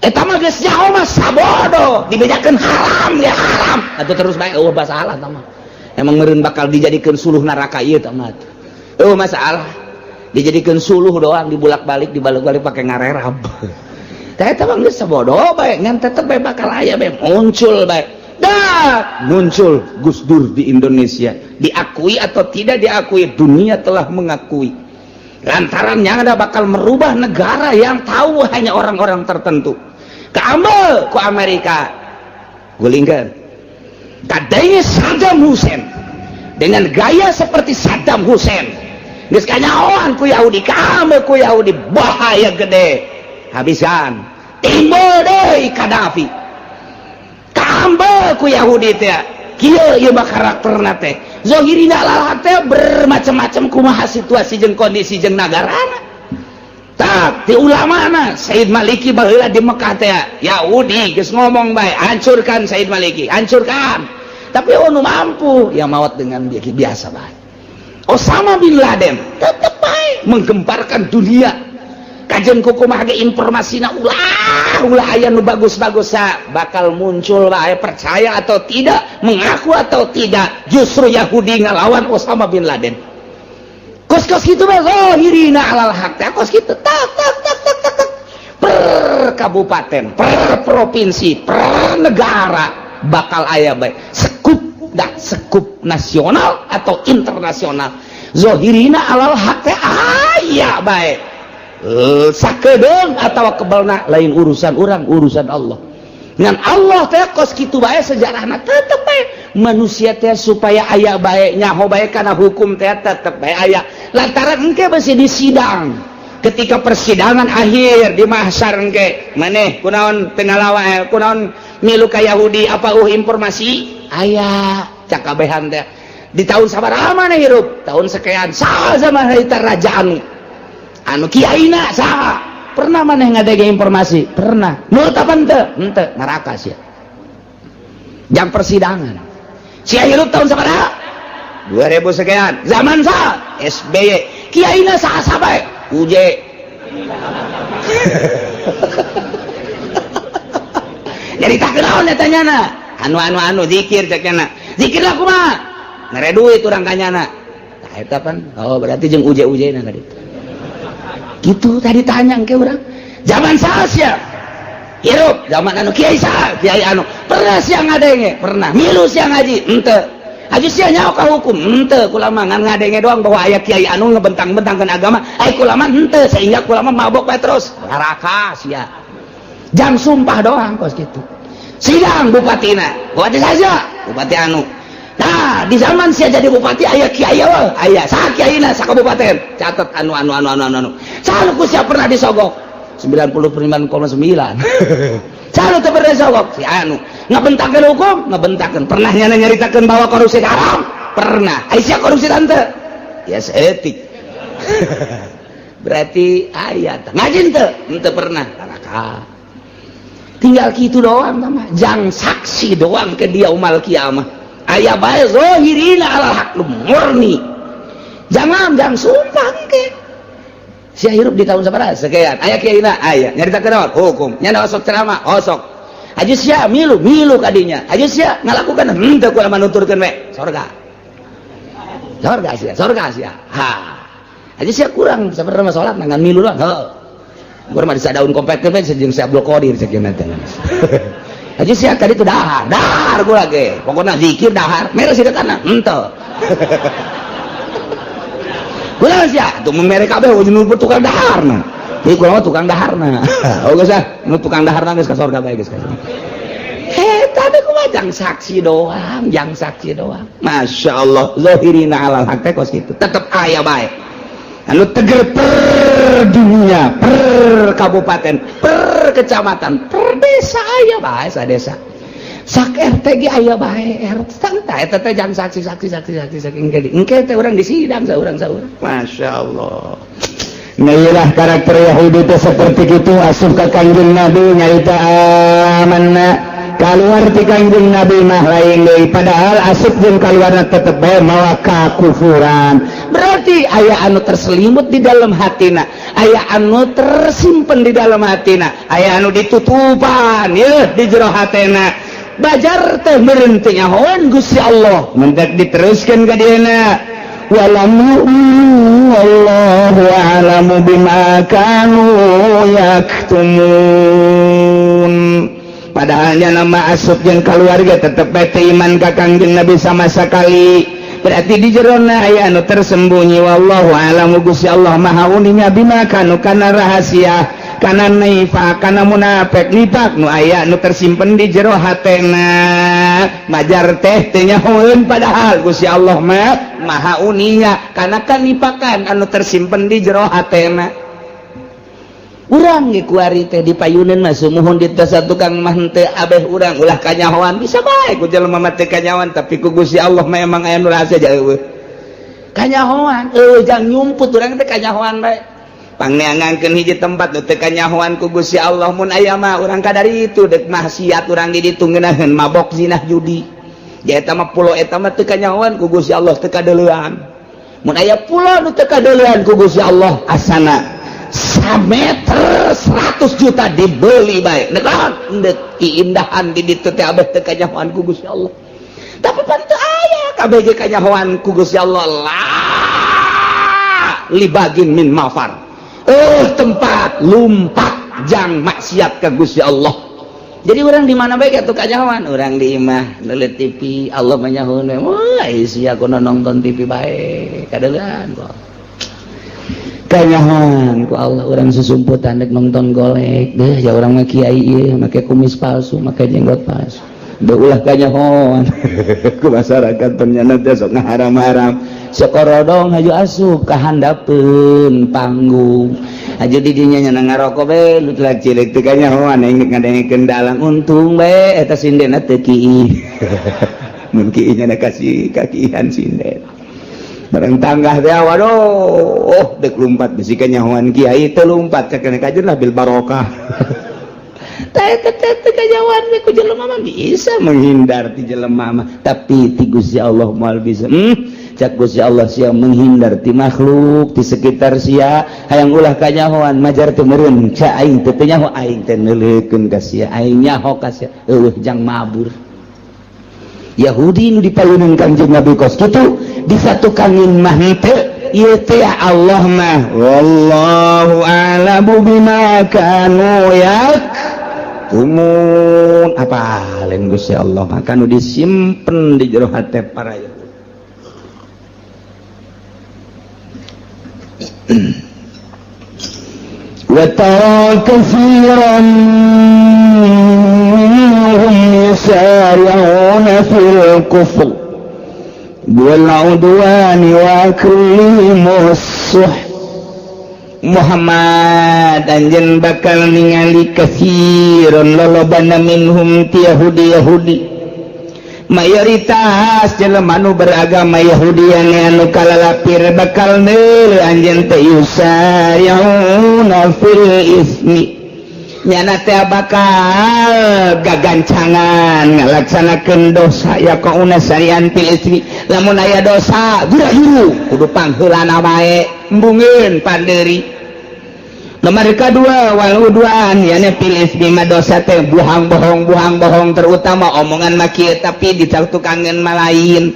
Eta mah geus nyaho mah sabodo dibejakeun haram ya haram atuh, terus bae eueuh masalah. Tah mah emang meureun bakal dijadikeun suluh neraka ieu tah mah, eueuh masalah, dijadikeun suluh doang, dibulak-balik, dibalik-balik pakai ngarerab. Tah eta mah geus sabodo bae, ngan tetep bae bakal aya bae, muncul bae. Dah muncul Gus Dur di Indonesia, diakui atau tidak diakui, dunia telah mengakui lantaran yang ada bakal merubah negara yang tahu hanya orang-orang tertentu. Keambil ku Amerika, gulingkan kadangnya Saddam Hussein dengan gaya seperti Saddam Hussein. Geus kanyahoan ku Yahudi, kaambil ku Yahudi, bahaya gede, habisan. Timbul deui Gaddafi, kaambil ku Yahudi teh. Kieu ieu mah karakterna teh zahirina alal teh bermacam-macam kumaha situasi jeung kondisi jeung nagarana. Tak di ulamana Said Maliki baheula di Mekah teh, Yahudi geus ngomong bae, hancurkan Said Maliki, hancurkan, tapi oh nu mampu ya maut dengan biasa bae. Osama bin Laden tetep bae menggemparkan dunia. Kajen kumaha ge informasina ulah ulah aya nu bagus-bagus bakal muncul bae, percaya atau tidak, mengaku atau tidak, justru Yahudi ngalawan Osama bin Laden. Kos-kos gitu bae zahirina alal haq teh kos kitu, tak tak tak tak tak tak, per kabupaten, per provinsi, per negara bakal aya bae sekup dah, sekup nasional atau internasional, zahirina alal haq teh aya bae. Sakedeung atau kebelna lain urusan orang, urusan Allah. Ngan Allah teh kos kitu bae sejarahna, tetep bae manusia teh supaya aya bae nyaho bae kana hukum teh tetep bae aya, lantaran engke besi di sidang, ketika persidangan akhir di mahsyar engke, maneh kunaon teu ngalawa, kunaon milu ka Yahudi, apa informasi aya cakabehan teh di tahun sabaraha maneh hirup, tahun sekian, saha zaman harita raja anu anu kiaina saha, pernah maneh ngadege informasi, pernah nurut apa henteu? Henteu, neraka sia. Jam persidangan sia hirup tahun sabaraha, 2000 sekian, zaman saha? SBY. Kiaina saha? Sabae UJ. Jadi tak kenaon eta nyana anu anu anu zikir, cek nyana zikir lah kumaha, mere duit urang ka nyana. Tah eta pan, oh berarti jeung UJ UJ na ka ditu. Gitu tadi tanya ke urang, zaman saha sia hirup? Zaman anu kiai saha? Kiai anu. Pernah sia ngadenge? Pernah. Milu sia ngaji? Henteu. Aju sia nyaho ka hukum? Henteu. Kula mah ngan ngadenge doang bahwa aya kiai anu ngebentang-bentangkeun agama, ai kula mah henteu, sehingga kula mah mabok bae terus. Neraka sia, jang sumpah doang. Kos gitu sidang bupatina, bupati saja, bupati anu. Nah, di zaman sia jadi bupati aya kiai? Weh, aya. Saha kiaina sakabupaten? Catat, anu anu anu anu anu anu. Saha ku sia pernah disogok? 99,9. Saha teu pernah disogok? Si anu. Ngabentakeun hukum? Ngabentakeun. Pernah nyana nyaritakeun bahwa korupsi haram? Pernah. Ai sia korupsi tante? Ya seetik. Berarti aya. Ngaji teu? Henteu pernah. Neraka. Tinggal gitu doang mah, jang saksi doang ke dia umal kiamah. Aya bae zahirina alal haq, murni. Jangan jangan sumpah ke. Sia hirup di tahun sabaraha? Sekian. Aya kiaina? Aya. Nyaritakeun naon? Hukum. Nya osok ceramah? Osok. Aju sia milu milu kadinya? Aju sia ngalakukan? Henteu, kula mah nuturkeun we. Sorga. Sorga sia, sorga sia. Ha. Aju sia kurang sabarana salat ngan milu doang. Heuh. Gua mah disadaun komplek we jeung si Abdul Qadir sakieu teh. Aja sia tadi tuh dahar, dahar gua lagi. Pokoknya zikir dahar, mere sih tanah, henteu. Kula sia tuh mere kabeh nu tukang daharna. Jadi kula mah tukang daharna. Oh geus ah, nu tukang daharna geus ka surga bae geus ka. Eta teh kumaha, jang saksi doang, jang saksi doang. Masya Allah, zahirina alal haq teh kos kitu. Tetep aya bae. Anu teger per dunia, per kabupaten, per kecamatan, per desa aya bae sa desa. Sak RT ge aya bae RT. Tah, eta teh jang saksi saksi saksi saksi saksi engke engke teh urang di sidang saurang saurang. Masya Allah. Nah, iyalah karakter Yahudi itu seperti itu. Asup ka Kangjeng Nabi nyarita amanna, keluar ti Kangjeng Nabi mah lain deui. Padahal asup jeung kaluarna tetep bae mawa kakufuran. Berarti aya anu terselimut di dalam hatina, aya anu tersimpen di dalam hatina, aya anu ditutupan ya di jero hatena. Bajar teh meureun teu nyahoan Gusti Allah, mendak diteruskan ka dieuna, walam yu'minu wallahu a'lamu bima kanu yaktumun. Padahalnya nama asup jeung keluarga tetep bae teu iman ka Kangjeng Nabi sama sekali. Berarti di jerona aya anu tersembunyi. Wallahu a'lamu, Gusti Allah maha uninga, bima kanu kana rahasia, kana nifak, kana munafik, nifak nu aya nu tersimpen di jero hatena. Majar teh teu nyahoeun, padahal Gusti Allah mah maha uninga kana kanipakan anu tersimpen di jero hatena. Urang ge kuari teh dipayuneun mah sumuhun di tukang mah henteu abeh urang ulah kanyahoan. Bisa bae ku jelema mah teu kanyahoan, tapi ku Gusti Allah mah emang aya nu rahasia jauh kanyahoan. Eueuh, jang nyumput urang teh kanyahoan bae. Pangneangankeun hiji tempat nu teu kanyahoan ku Gusti Allah. Mun aya mah urang kadari itu dek maksiat urang di ditu ngeunaheun mabok, zinah, judi. Ja eta mah pulo eta mah teu kanyahoan ku Gusti Allah, teu kadeulean. Mun aya pulo nu teu kadeulean ku Gusti Allah, asana sameter 100 juta dibeli bae. Nek naon? Keindahan di ditu teh abeh teu kanyahoan ku Gusti Allah. Tapi pan teu aya, kabeh ge kanyahoan ku Gusti Allah. La libagin min mafar, tempat lumpat jang maksiat ke Gusti Allah. Jadi orang di mana bae atuh kanyahoan. Orang di imah neuleut TV, Allah manyahoun, wah sia kono nonton TV bae, kadeulean kok kanyahoan ku Allah. Orang susumputan dek nonton golek deh ya, orang mah kiai ieu make kumis palsu, make jenggot palsu. Deh ulah kanyahoan ku masyarakat, ternyata teh sok ngaharam-haram. Sekorodong haju asup ka handapeun panggung, haju di dinya nya ngarokok bae, lu telah cilik teu kanyahoan aing ngadengekeun dalang. Untung bae eta sindena teu kiih. Mun kiih nya kasih kakihan sinden bareng tanggah teh. Waduh, oh dek lumpat bisi kanyahoan kiai, teu lumpat cek kajen lah bil barokah. Teh teh teh kanyahoan ku jelema mah bisa menghindar ti jelema mah, tapi ti Gusti Allah moal bisa. Cak Gusti Allah, sia menghindar ti makhluk di sekitar sia, hayang ulah kanyahoan, majar teu meureun ca aing teu nyaho, aing teh neuleukeun ka sia, aing nyaho ka sia, eueuh jang mabur. Yahudi nu dipayunan Kangjeng Nabi kos kitu, disatukanin mah henteu. Ieu teh Allah mah wallahu a'lamu bima kanu yaktumun. Apa lain Gusti Allah maka nu disimpen di jero hate para Yahudi. Wa tara katsiran minhum yusari'una fil kufr wal 'udwani wa aklihimus suh. Muhammad anjeun bakal ningali katsiran lolobana minhum ti Yahudi Yahudi, mayoritas jelema nu beragama Yahudi anu kalalapir bakal neuleuh anjeun teh yusari'una fil ismi, nyana teh bakal gagancangan ngalaksanakeun dosa ya kauna sarian fil ismi. Lamun aya dosa gura-guru kudu pangheulana bae embungeun pandeuri. Nomor kedua wal udwan yana fil ismi mah dosa teh buhang bohong, buhang bohong, terutama omongan mah kieu tapi ditukangeun mah lain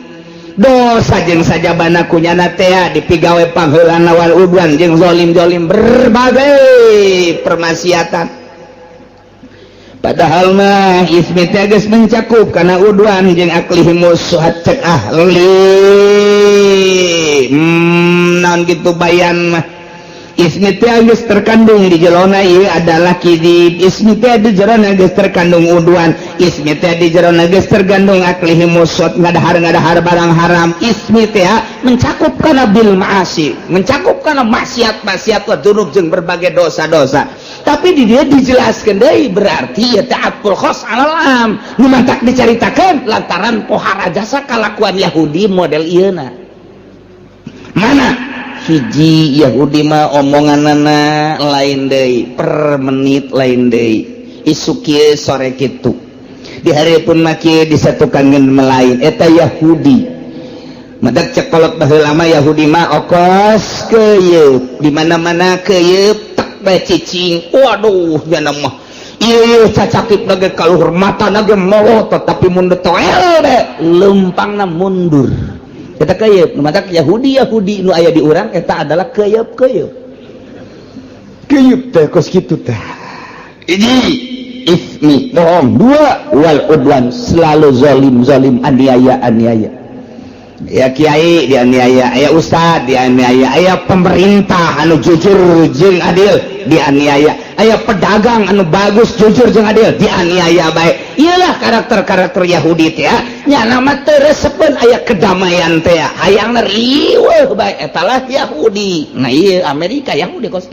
dosa jeung sajabana kunyana teh dipigawe pangheulana wal udwan jeung zalim-zalim berbagai permaksiatan. Padahal mah ismi teh geus mencakup kana udwan jeung aklihimus suhat cek ahli naon gitu bayan mah ismi teh geus terkandung di jerona ieu adalah kidib, ismi teh di jerona geus terkandung udwan, ismi teh di jerona geus terkandung aklihimus suhat ngadahar-ngadahar barang haram. Ismi teh mencakup kana bil ma'asi, mencakup kana maksiat-maksiat wa dzunub jeung berbagai dosa-dosa. Tapi di dia dijelaskan deui berarti ya ta'atul khos alal am nu matak dicaritakeun lantaran pohara jasa kalakuan Yahudi model ieuna. Mana hiji Yahudi mah omonganana lain deui, per menit lain deui, isuk kieu sore kitu, di hari pun mah kieu disatukan melain eta Yahudi. Madak cek kolot baheula mah Yahudi mah okos keuyeub di mana-mana keuyeub tek cicing. Waduh nyana mah ieu cacakip nage kaluhur mata nage molotot tapi mun toel de lempangna mundur. Eta keuyeub matak Yahudi Yahudi nu aya di urang eta adalah keuyeub keuyeub keuyeub teh kos kitu teh. Hiji ismi bohong, dua wal udwan selalu zalim zalim aniaya aniaya, ya kiai dianiaya, ya ustad dianiaya, aya pemerintah anu jujur jeung adil dianiaya, aya pedagang anu bagus jujur jeung adil dianiaya bae. Iyalah karakter-karakter Yahudi teh nya nama teu resepeun aya kedamaian teh hayangna riweuh bae, eta lah Yahudi. Nah ieu Amerika Yahudi kos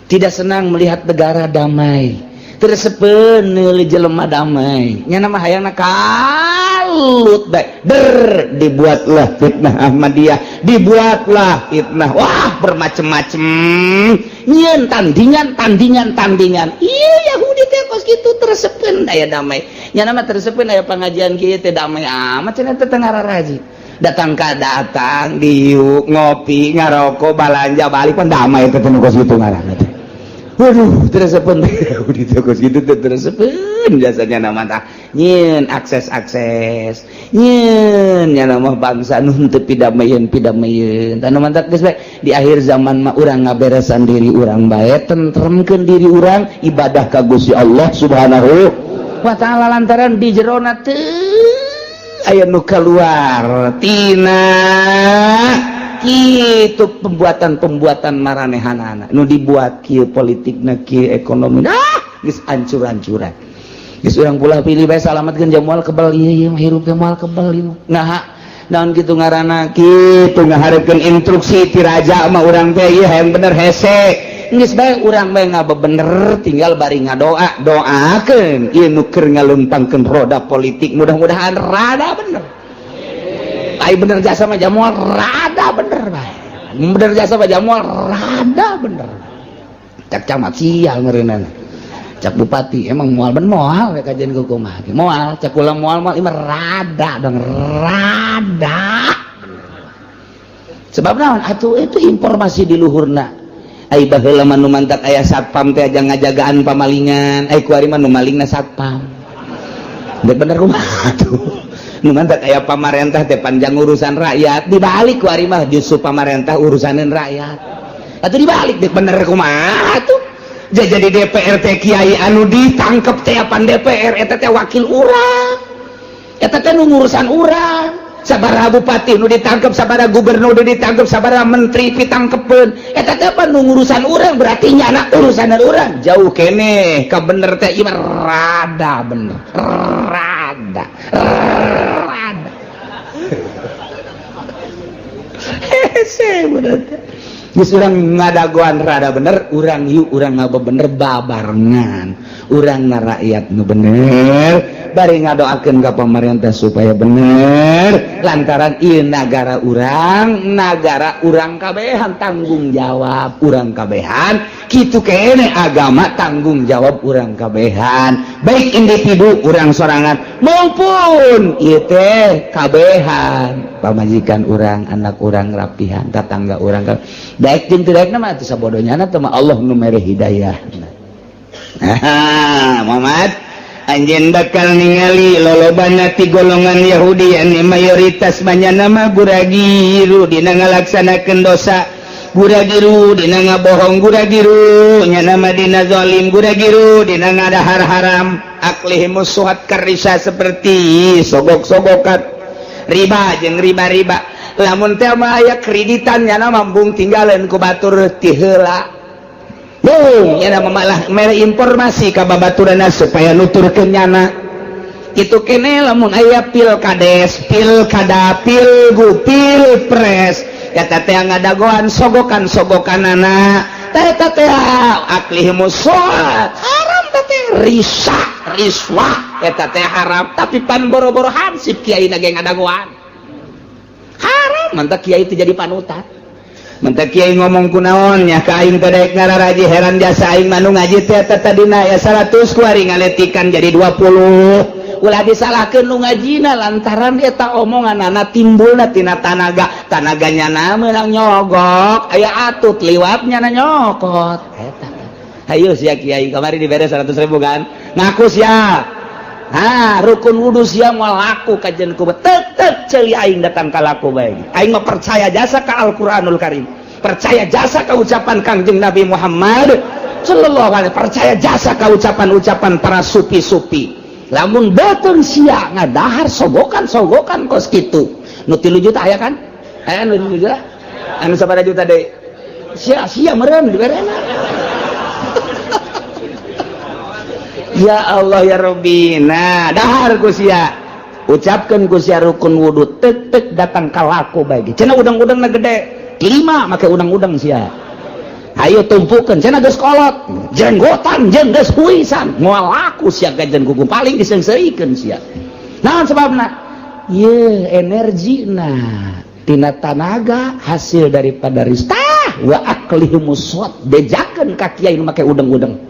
tidak senang melihat negara damai, teu resepeun neuli jelema damai, nya nama hayangna kalut bae. Der dibuatlah fitnah Ahmadiyah, dibuatlah fitnah wah bermacam-macam nyieun tandingan tandingan tandingan. Iya Yahudi teh kos kitu teu resepeun aya damai, nya nama teu resepeun aya pengajian kieu teh damai amat cenah teh teu ngararaji. Datang ka datang diuk ngopi ngarokok balanja balik pan damai teh teh kos kitu ngaranna teh. Waduh teu resepeun Yahudi teh kos kitu teh teu resepeun biasanya nama tah nyieun akses-akses nyieun nya nama bangsa nu teu pidamayeun pidamayeun tah mantak geus bae. Di akhir zaman mah urang ngaberesan diri urang bae, tentremkeun diri urang ibadah ka Gusti Allah Subhanahu wa taala lantaran di jerona teu aya nu keluar tina kitu pembuatan-pembuatan maranehanana nu dibuat kieu politikna kieu ekonomi ah geus hancur-hancuran. Geus urang pula pilih bae salamatkeun jam moal kebal ieu ieu hirup teh moal kebal ieu. Nah naon kitu ngaranna kitu ngaharepkeun instruksi ti raja mah urang teh ieu hayang bener hese geus bae urang bae ngabebener tinggal bari ngadoa doakeun ieu nu keur ngalumpangkeun roda politik mudah-mudahan rada bener. Ai bener jasa mah jamual rada bener bae, bener jasa mah jamual rada bener. Cak camat sial meureunana, cak bupati emang moal ben moal we kajian kumaha moal cak kula moal moal ieu rada dong rada. Sebab naon atuh itu informasi di luhurna. Ai baheula mah nu mantak aya satpam teh aja ngajagaan pamalingan, ai kuari mah nu malingna satpam. Dek bener kumaha tuh. Nu mantak aya pamarentah teh panjang urusan rakyat, dibalik ku ari mah justru pamarentah urusaneun rakyat. Atuh dibalik dek bener kumaha tuh. Jadi DPR teh kiai anu ditangkep teh apan DPR eta teh wakil urang. Eta teh nu ngurusan urang. Sabaraha bupati nu ditangkep, sabaraha gubernur nu ditangkep, sabaraha menteri pitangkepeun. Eta teh apa nu ngurusan urang, berarti nyana urusan urang. Jauh keneh ka bener teh ieu mah rada bener. Rada. Rada. Hese bener teh. Geus urang ngadagoan rada bener, urang yuk urang ngabebener babarengan. Urang na rakyat nu bener, bari ngadoakeun ka pamarentah supaya bener, lantaran ieu nagara urang kabehan tanggung jawab urang kabehan, kitu keneh agama tanggung jawab urang kabehan, baik individu urang sorangan maupun ieu teh kabehan, pamajikan urang, anak urang rapihan, tatangga urang. Daek jeung teu daekna mah atuh sabodonya teh mah Allah nu mere hidayah. Nah, Muhammad anjeun bakal ningali lolobana ti golongan Yahudi anu mayoritas banyana mah guragiru dina ngalaksanakeun dosa, guragiru dina ngabohong, guragiru nya mah dina zalim, guragiru dina ngadahar haram, aklihimus suhat karisa seperti sogok-sogokan, riba jeung riba-riba. Lamun teh mah aya kreditan nyana mambung tinggalan ku batur ti heula. Bung, nyana malah mere informasi ka babaturanna supaya nuturkeun nyana. Itu kene lamun aya pilkades, pilkada, pilgu, pilpres, eta teh ngadagoan sogokan-sogokanana. Eta teh aklihimus suhat haram teh risa, riswah eta teh haram, tapi pan boro-boro hansip kiai na ge ngadagoan. Haram, mantak kiai itu jadi panutan. Mantak kiai ngomong kunaon nya ka aing teh daek ngararaji heran jasa aing mah nu ngaji teh eta tadina ya 100 kuari ngaletikan jadi 20. Ulah disalahkeun nu ngajina lantaran eta omonganana timbulna tina tanaga, tanaganya na meunang nyogok, aya atut liwatnya na nyokot. Eta. Hayu sia kiai kamari dibere 100 ribu kan? Ngaku sia. Ha, rukun wudu sia moal laku kajen ku tetep ceuli aing datang ka laku bae. Aing mah percaya jasa ka Al-Qur'anul Karim. Percaya jasa ka ucapan Kangjeng Nabi Muhammad sallallahu alaihi, percaya jasa ka ucapan-ucapan para supi-supi. Lamun beuteung sia ngadahar sogokan-sogokan kos kitu. Nu 3 juta aya kan? Aya nu 3 juta? Anu sabaraha juta deui? Sia sia meureun diberena. Ya Allah ya Rabbi. Nah, dahar ku sia. Ucapkeun ku sia rukun wudu tek-tek datang ka laku bae. Cenah udang-udangna gede. 5 make udang-udang sia. Ayo tumpukeun cenah geus kolot. Jenggotan jeung geus huisan. Moal laku sia gajen kuku paling diseungseurikeun sia. Naon sebabna? Ye energina tina tanaga hasil daripada ristah wa aklihimus suat bejakeun ka kiai nu make udang-udang.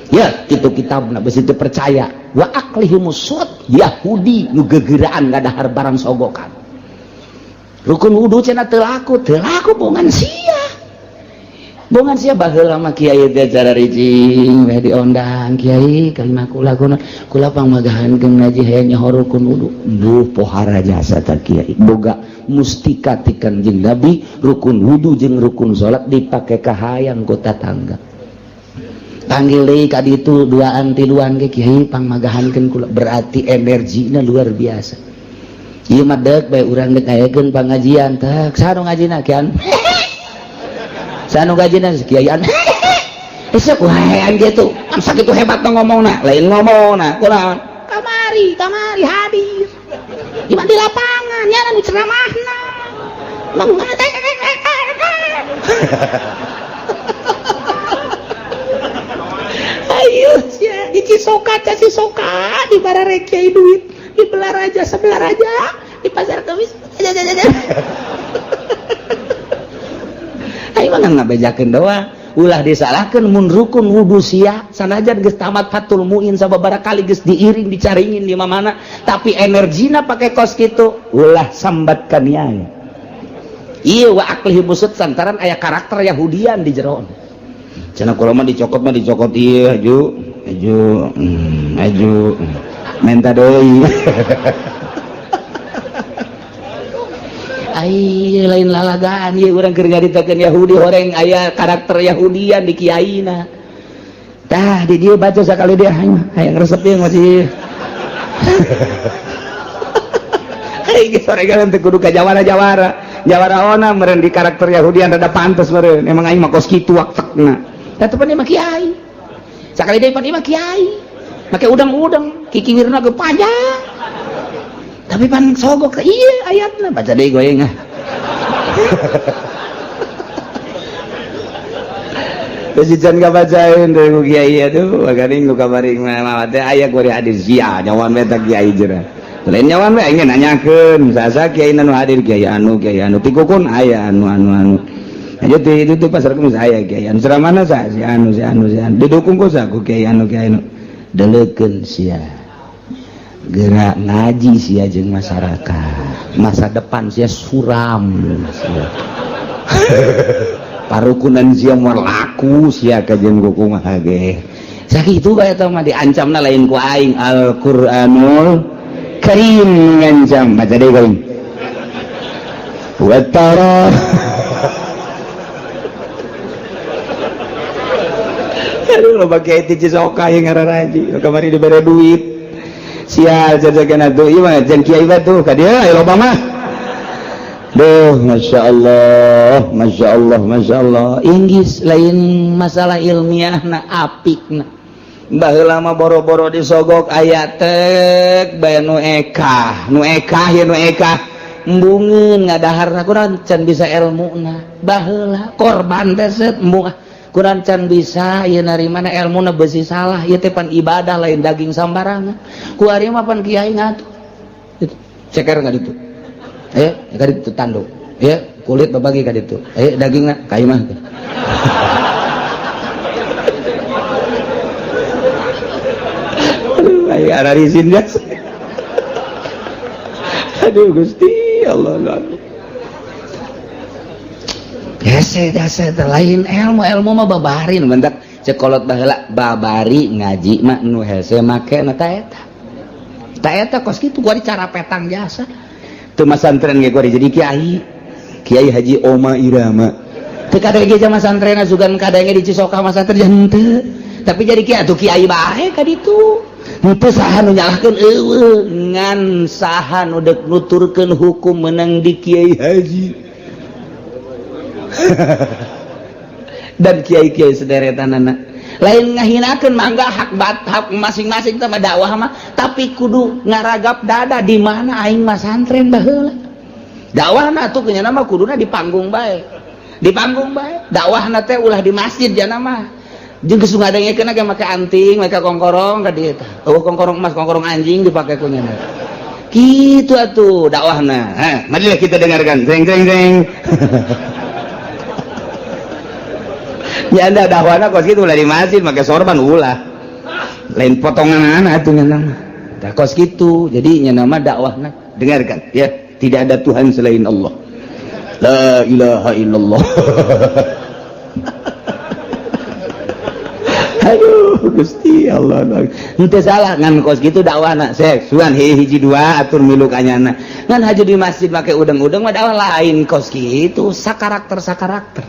Ya kitu kitabna besi teu percaya wa aklihimus suat Yahudi nu gegeraan ngadahar barang sogokan. Rukun wudu cenah teu laku, teu laku bongan sia. Bongan sia baheula mah kiai teh cara ricing we diondang kiai kalimah kula kuna kula pangmagahankeun ngaji hayang nyaho rukun wudu. Duh pohara jasa ta kiai boga mustika ti Kangjeng Nabi rukun wudu jeung rukun salat dipake kahayang ku tatangga. Panggil deui ka ditu duaan tiluan ge kiai pangmagahankeun kula, berarti energina luar biasa. Ieu mah deuk bae urang deuk ngayakeun pangajian teh saha nu ngajina kian? Saha nu ngajina kiaian? Esuk wae gitu. Kan sakitu hebat ngomongna, lain ngomongna kunaon? Kamari, kamari hadir. Di di lapangan nya nu ceramahna. Ayo sia di Cisoka, Cisoka di barare kiai duit, di Belaraja sebelah raja, di pasar Kamis. Ayo mah ngabejakeun doang. Ulah disalahkeun mun rukun wudu sia sanajan geus tamat Fathul Muin sababaraha kali geus diiring dicaringin di mana tapi energina pake kos kitu ulah sambat kaniaya. Ieu wa aklihi busut santaran aya karakter Yahudian di jero. Cenah kula mah dicokot ieu aju aju aju. Minta deui. Ai lain lalagaan ieu urang keur ngaritakeun Yahudi horeng aya karakter Yahudian di kiaina. Tah di dieu baca sakali dia hayang resep ieu masih. Hei geus horegan teu kudu ka jawara-jawara. Jawara ona meureun di karakter Yahudian rada pantes meureun. Emang aing mah kos kitu waktekna. Tah teu mah kiai. Sakali deui pan ieu mah kiai. Make udang-udang, kikiwirna ge panjang. Tapi pan sogok iya ayatna baca deui goyeng ah. Geus can kabacaeun deui ku kiai atuh, bagaring nu kamari mah teh aya kuari hadir sia nyawan we teh kiai jera. Lain nyawan we aing nanyakeun sasa kiai nu hadir kiai anu tikukun aya anu anu anu. Aja teh itu tuh pasar kemis aya kiai anu ceramahna sa si anu si anu si anu didukung ku sa ku kiai anu kiai anu. Deleukeun sia. Gerak ngaji sia jeung masyarakat. Masa depan sia suram sia. Parukunan sia moal laku sia ka jeung kumaha ge. Sakitu bae eta mah diancamna lain ku aing Al-Qur'anul Karim ngancam baca deui kaing. Wa tara aduh loba kiai ti Cisoka yang ngararaji kamari dibere duit. Sial jajagan atuh ieu mah jeung kiai batu ka dieu aya loba mah. Duh masyaallah masyaallah masyaallah inggis lain masalah ilmiahna apikna. Baheula mah boro-boro disogok aya tek bae nu ekah nu ekah ya nu ekah embungeun ngadaharna kurang can bisa elmuna. Baheula korban teh seut embung kurang can bisa ieu narimana elmuna beusi salah ieu teh pan ibadah lain daging sambarangan. Ku ari mah pan kiai ngatur. Ceker ka ditu. Ayo ka ditu tanduk. Ya kulit babagi ka ditu. Ayo dagingna ka imah. Aduh aya ararisin jas. Aduh Gusti Allah Allah. Hese jasa lain ilmu ilmu mah babarin bentak cekolot baheula babari ngaji mah nu hese make na ta eta. Ta eta kos kitu gua cara petang jasa. Teu masantren ge gua jadi kiai. Kiai Haji Oma Irama. Teu kadenge ge masantrenna sugan kadenge di Cisoka masantren henteu. Tapi jadi kiai atuh kiai bae ka ditu. Henteu saha nu nyalahkeun eueuh ngan saha nu deuk nuturkeun hukum meunang di Kiai Haji. Dan kiai-kiai sederetanana lain ngahinakeun mangga hak hak masing-masing teh dakwah mah tapi kudu ngaragap dada di mana aing masantren baheula dakwahna atuh nya mah kuduna di panggung bae di panggung bae dakwahna teh ulah di masjid jana mah jeung geus ngadengekeun ge make anting make kongkorong ka dieu tah eueuh kongkorong emas kongkorong anjing dipake ku nya kitu atuh dakwahna. Ha marilah kita dengarkan jeng jeng jeng. Ya anda dakwahna kos kitu ulah di masjid make sorban ulah. Lain potongan atuh nya mah. Tah kos kitu. Jadi nya nama dakwahna dengarkan ya, tidak ada Tuhan selain Allah. La ilaha illallah. Aduh Gusti Allah. Henteu salah ngan kos kitu dakwahna. Sek suan hiji dua atur milu kanyana. Ngan haji di masjid make udeng-udeng mah dakwah lain kos kitu, sakarakter-sakarakter.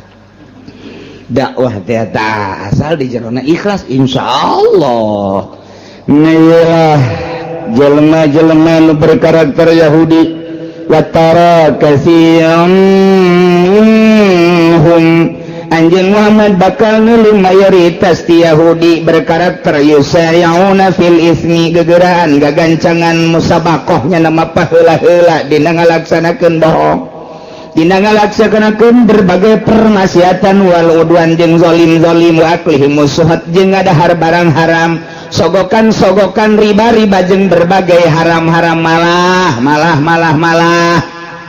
Dakwah teh asal di jerona ikhlas insyaallah. Ngelah jelema-jelema nu berkarakter Yahudi watara katsiran hum anjeun Muhammad bakal nulung mayoritas ti Yahudi berkarakter yusari'una fil ismi gegeraan gagancangan musabakohnya nama paheula-heula dina ngalaksanakeun bohong dina ngalaksanakeun berbagai permaksiatan wal udwan jeung zalim-zalim wa aklihim suhat jeung ngadahar barang haram sogokan-sogokan riba-riba jeung berbagai haram-haram malah malah malah malah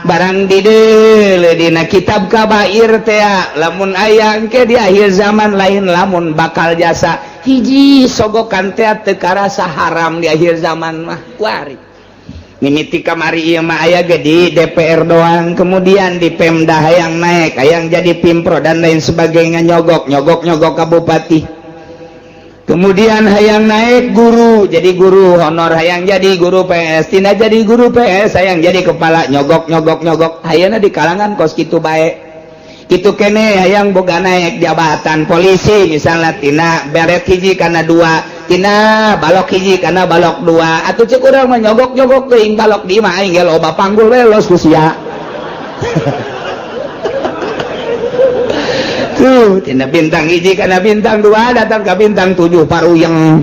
barang dideuleu dina kitab kabair teh lamun aya engke di akhir zaman lain lamun bakal jasa hiji sogokan teh teu karasa haram di akhir zaman mah kuari mimiti kamari ieu mah aya ge di DPR doang kemudian di Pemda hayang naik hayang jadi Pimpro dan lain sebagainya nyogok nyogok nyogok ka bupati. Kemudian hayang naik guru, jadi guru honor, hayang jadi guru PS, tina jadi guru PS hayang jadi kepala, nyogok nyogok nyogok. Hayana di kalangan kos kitu bae. Kitu kene hayang boga naik jabatan polisi misalnya, tina beret hiji kana dua, tina balok hiji kana balok dua. Atuh cek urang mah nyogok nyogok teuing, balok di imah aing ge loba, panggul we los ku sia. Tuh tina bintang hiji kana bintang dua, datang ke bintang tujuh paruyeng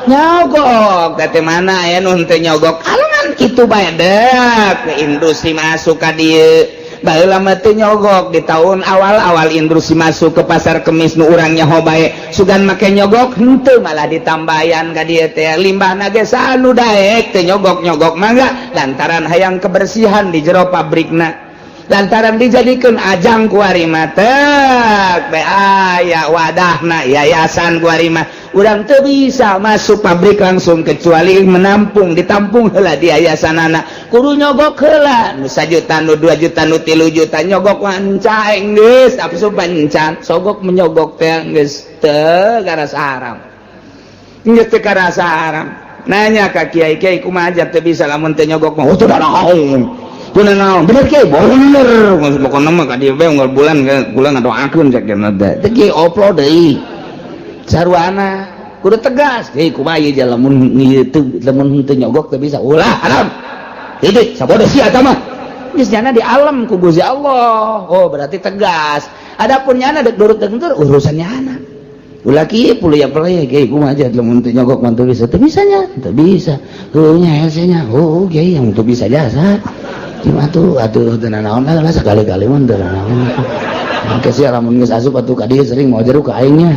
nyogok. Teh mana aya nu henteu nyogok? Kalangan kitu bae dek ke industri masuk ka dieu. Baheula mah teu nyogok di tahun awal-awal industri masuk ke Pasar Kemis, nu urang nyaho bae sugan make nyogok henteu, malah ditambayan ka dieu teh. Limbahna ge sanu daek teu nyogok-nyogok mangga, lantaran hayang kebersihan di jero pabrikna, lantaran dijadikan ajang kuari mah tek be aya wadahna yayasan. Kuari mah urang teu bisa masuk pabrik langsung kecuali menampung, ditampung heula di yayasan. Anak kudu nyogok heula nu sajuta, nu 2 juta, nu 3 juta. Nyogok wanca geus asup encan, sogok menyogok teh geus teu karasa haram, geus teu karasa haram. Nanya ka kiai, "Kiai, kumaha aja teu bisa lamun teu nyogok mah?" "Oh, teu naon. Teu naon, bener kiai, bener. Pokona mah ka dieu bae unggal bulan kula ngadoakeun," cek teh. Teh kiai oplo deui sarwana kudu tegas. "Kiai, kumaha ieu lamun ieu teu, lamun teu nyogok teu bisa?" "Ulah, haram titik, sabodo sia eta mah." Geus nyana di alam ku Gusti Allah. Oh, berarti tegas. Adapun nyana dek nurut dek henteu urusan nyana. Ulah kieu puluh ya pelaya. "Kiai, kumaha aja lamun teu nyogok mah teu bisa?" "Teu bisa nya, teu bisa. Heuh nya hese nya. Oh kiai, yang teu bisa jasa cuma tuh atuh teu nanaon lah, sekali-kali mah teu nanaon. Engke sia lamun geus asup atuh ka dieu sering mau jeruk ka aingnya."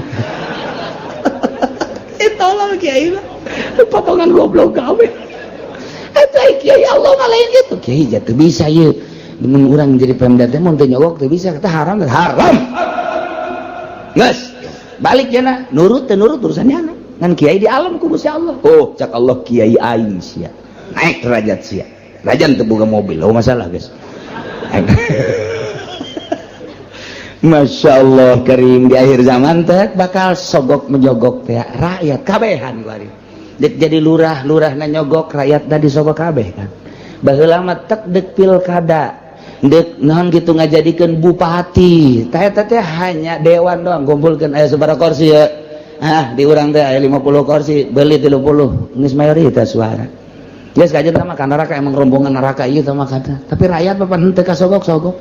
Eh, tolol kiai mah, potongan goblok kabeh eta. Kiai Allah mah lain gitu. "Kiai, jatuh bisa ieu mun urang jadi pemda teh, mun teu nyogok teu bisa, kata haram haram." Geus balik jana nurut teu nurut urusan nyana, ngan kiai di alam ku Gusti Allah. "Oh," cak Allah, "kiai aing sia, naik derajat sia." Rajan teu boga mobil, oh masalah guys. Masya Allah karim, di akhir zaman teh bakal sogok menyogok teh rakyat kabehan kuari. Dek jadi lurah, lurah na nyogok, rakyat da disogok kabeh kan. Baheula mah tek dek pilkada, dek naon gitu, ngajadikeun bupati teh teh hanya dewan doang, kumpulkeun aya sabaraha kursi ya. Ah, di urang teh aya 50 kursi, beli 30 geus mayoritas suara. Geus kajian sama ka neraka, emang rombongan neraka ieu sama kata. Tapi rakyat papan henteu kasogok-sogok.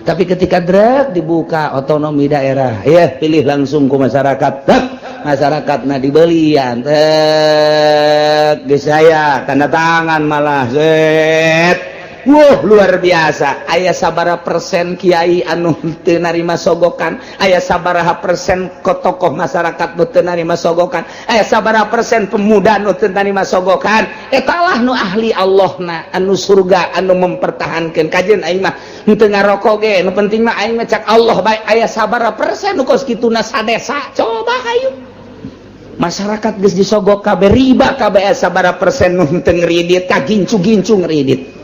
Tapi ketika drek dibuka otonomi daerah, ya pilih langsung ku masyarakat. Tek masyarakat na dibelian tek geus saya tanda tangan malah set. Wah, luar biasa. Aya sabara persen kiai anu teu narima sogokan, aya sabaraha persen ke tokoh masyarakat nu teu narima sogokan, aya sabaraha persen pemuda nu teu narima sogokan. Eta lah nu ahli Allah na, anu surga, anu mempertahankan kajian. Aing mah henteu ngarokok ge, nu penting mah aing mah cak Allah baik. Aya sabaraha persen nu kos kituna sadesa? Coba hayu, masyarakat geus disogok kabeh, riba kabeh. Aya sabaraha persen nu henteu ngridit? Kagincu-gincu ngridit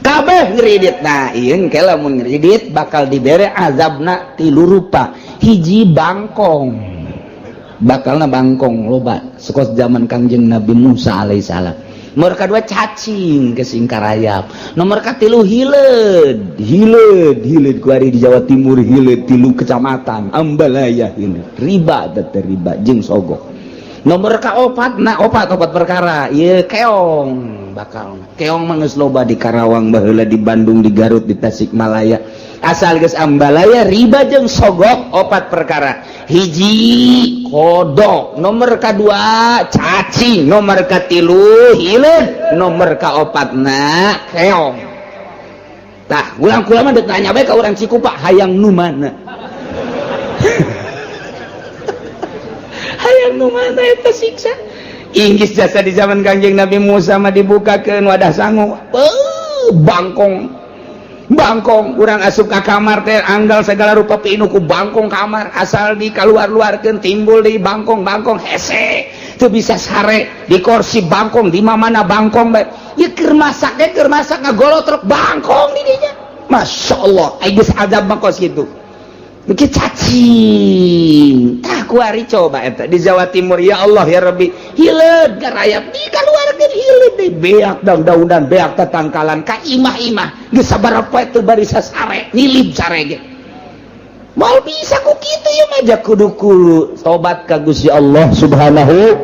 kabeh, ngridit. Nah, ieu engke lamun ngridit bakal dibere azabna tilu rupa. Hiji, bangkong. Bakalna bangkong loba sekos zaman Kangjeng Nabi Musa alaihissalam. Nomor kedua, cacing kesingkarayap. Nomor katilu, hileud. Hileud, hileud kuari di Jawa Timur, hileud tilu kecamatan Ambalaya, hileud riba teh, riba jeung sogok. Nomor kaopat, nah opat, opat perkara ieu keong. Bakal keong mah geus loba di Karawang baheula, di Bandung, di Garut, di Tasikmalaya. Asal geus Ambalaya riba jeung sogok, opat perkara. Hiji kodok, nomor kedua cacing, nomor katilu hileud, nomor kaopatna keong. Tah, ulang kula mah dek nanya bae ka urang Cikupa, hayang nu mana, hayang nu mana eta siksa? Inggris jasa di zaman Kanjeng Nabi Musa mah dibukakeun wadah sangu. Beuh, bangkong bangkong. Urang asup ka kamar teh anggal segala rupa pinuh ku bangkong kamar. Asal di kaluar-luarkeun timbul di bangkong bangkong, hese teu bisa sare di kursi bangkong, di mana bangkong bae. Ieu keur masak ge, keur masak ngagolotrok bangkong di dinya. Masya Allah, geus azab mah kos kitu. Mikir cacing. Tah, kuari coba eta di Jawa Timur, ya Allah ya Rabbi, hileud garayap di kaluarkeun, hileud deui, beak daun-daunan, beak tatangkalan ka imah-imah, geus sabaraha poe teu barisa sare, nilib sare ge. Moal bisa ku kitu ieu mah, ja kudu kudu tobat ka Gusti Allah Subhanahu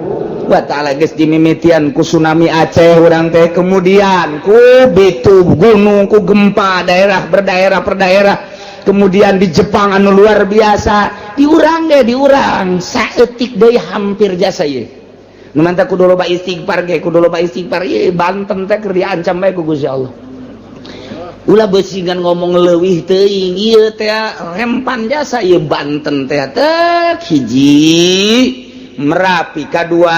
wa Ta'ala. Geus dimimitian ku tsunami Aceh urang teh, kemudian ku bitu gunung, ku gempa daerah berdaerah per daerah, kemudian di Jepang anu luar biasa, diurang deh, diurang saeutik deui hampir jasa ieu. Nu mantap kudu loba istighfar ge, kudu loba istighfar. Ieu Banten teh keur diancam bae ku Gusti Allah. Ulah beusingan ngomong leuwih teuing, ieu teh rempan jasa ieu Banten teh. Teh hiji Merapi, kadua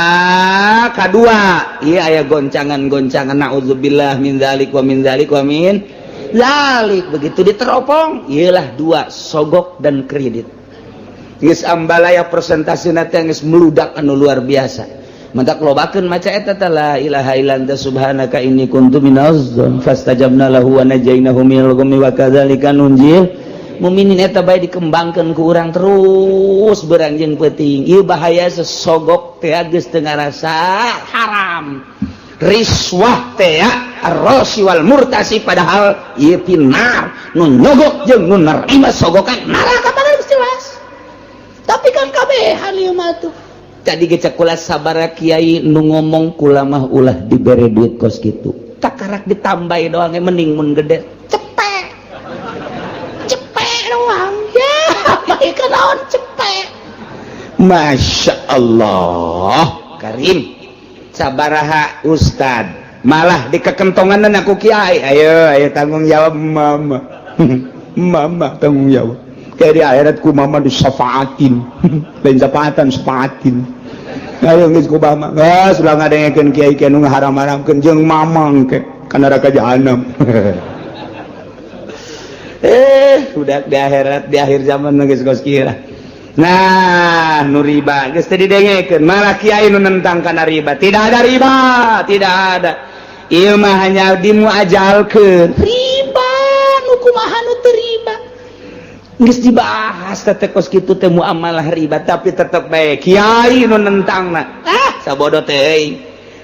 kadua ieu aya goncangan-goncangan, naudzubillah min dzalik wa min dzalik wa min dzalik. Begitu diteropong, iyalah dua, sogok dan kredit, geus ambalaya, presentasi teh geus meludak anu luar biasa. Mantak lobakeun maca eta teh, la ilaha illa anta subhanaka inni kuntu minaz fastajabna lahu wa najainahu minal ghammi wa kadzalika nunjil muminin. Eta bae dikembangkeun ku urang terus berang jeung peuting. Ieu bahaya sesogok teh geus teu ngarasa haram, riswah teh, arrosi wal murtasi, padahal ieu pinar nu nyogok jeung nu nerima sogokan neraka, padahal geus jelas. Tapi kan kabehan ieu mah tuh. Tadi ge cek kula, sabara kiai nu ngomong kula mah ulah dibere duit kos kitu, takarak ditambahi doang, mending mun gede cepet cepet doang ya, baik naon cepet. Masya Allah Karim, sabaraha ustad malah dikekentongan aku kiai, ayo ayo tanggung jawab mama, mama tanggung jawab, kayak di akhirat ku mama disafaatin, lain syafaatan, safaatin. Ayo geus ku mama, geus ulah ngadengekeun kiai kiai nu ngaharam-haramkeun jeung mamang ke kana neraka jahanam. Eh, udah di akhirat, di akhir zaman geus kos kira. Nah, nu riba geus teu didengekeun, malah kiai nu nentang kana riba. Tidak ada riba, tidak ada. Ieu mah hanya dimuajalkeun. Riba nu kumaha nu teu riba? Geus dibahas teh kos kitu teh muamalah riba, tapi tetep bae kiai nu nentangna. Ah, sabodo teh.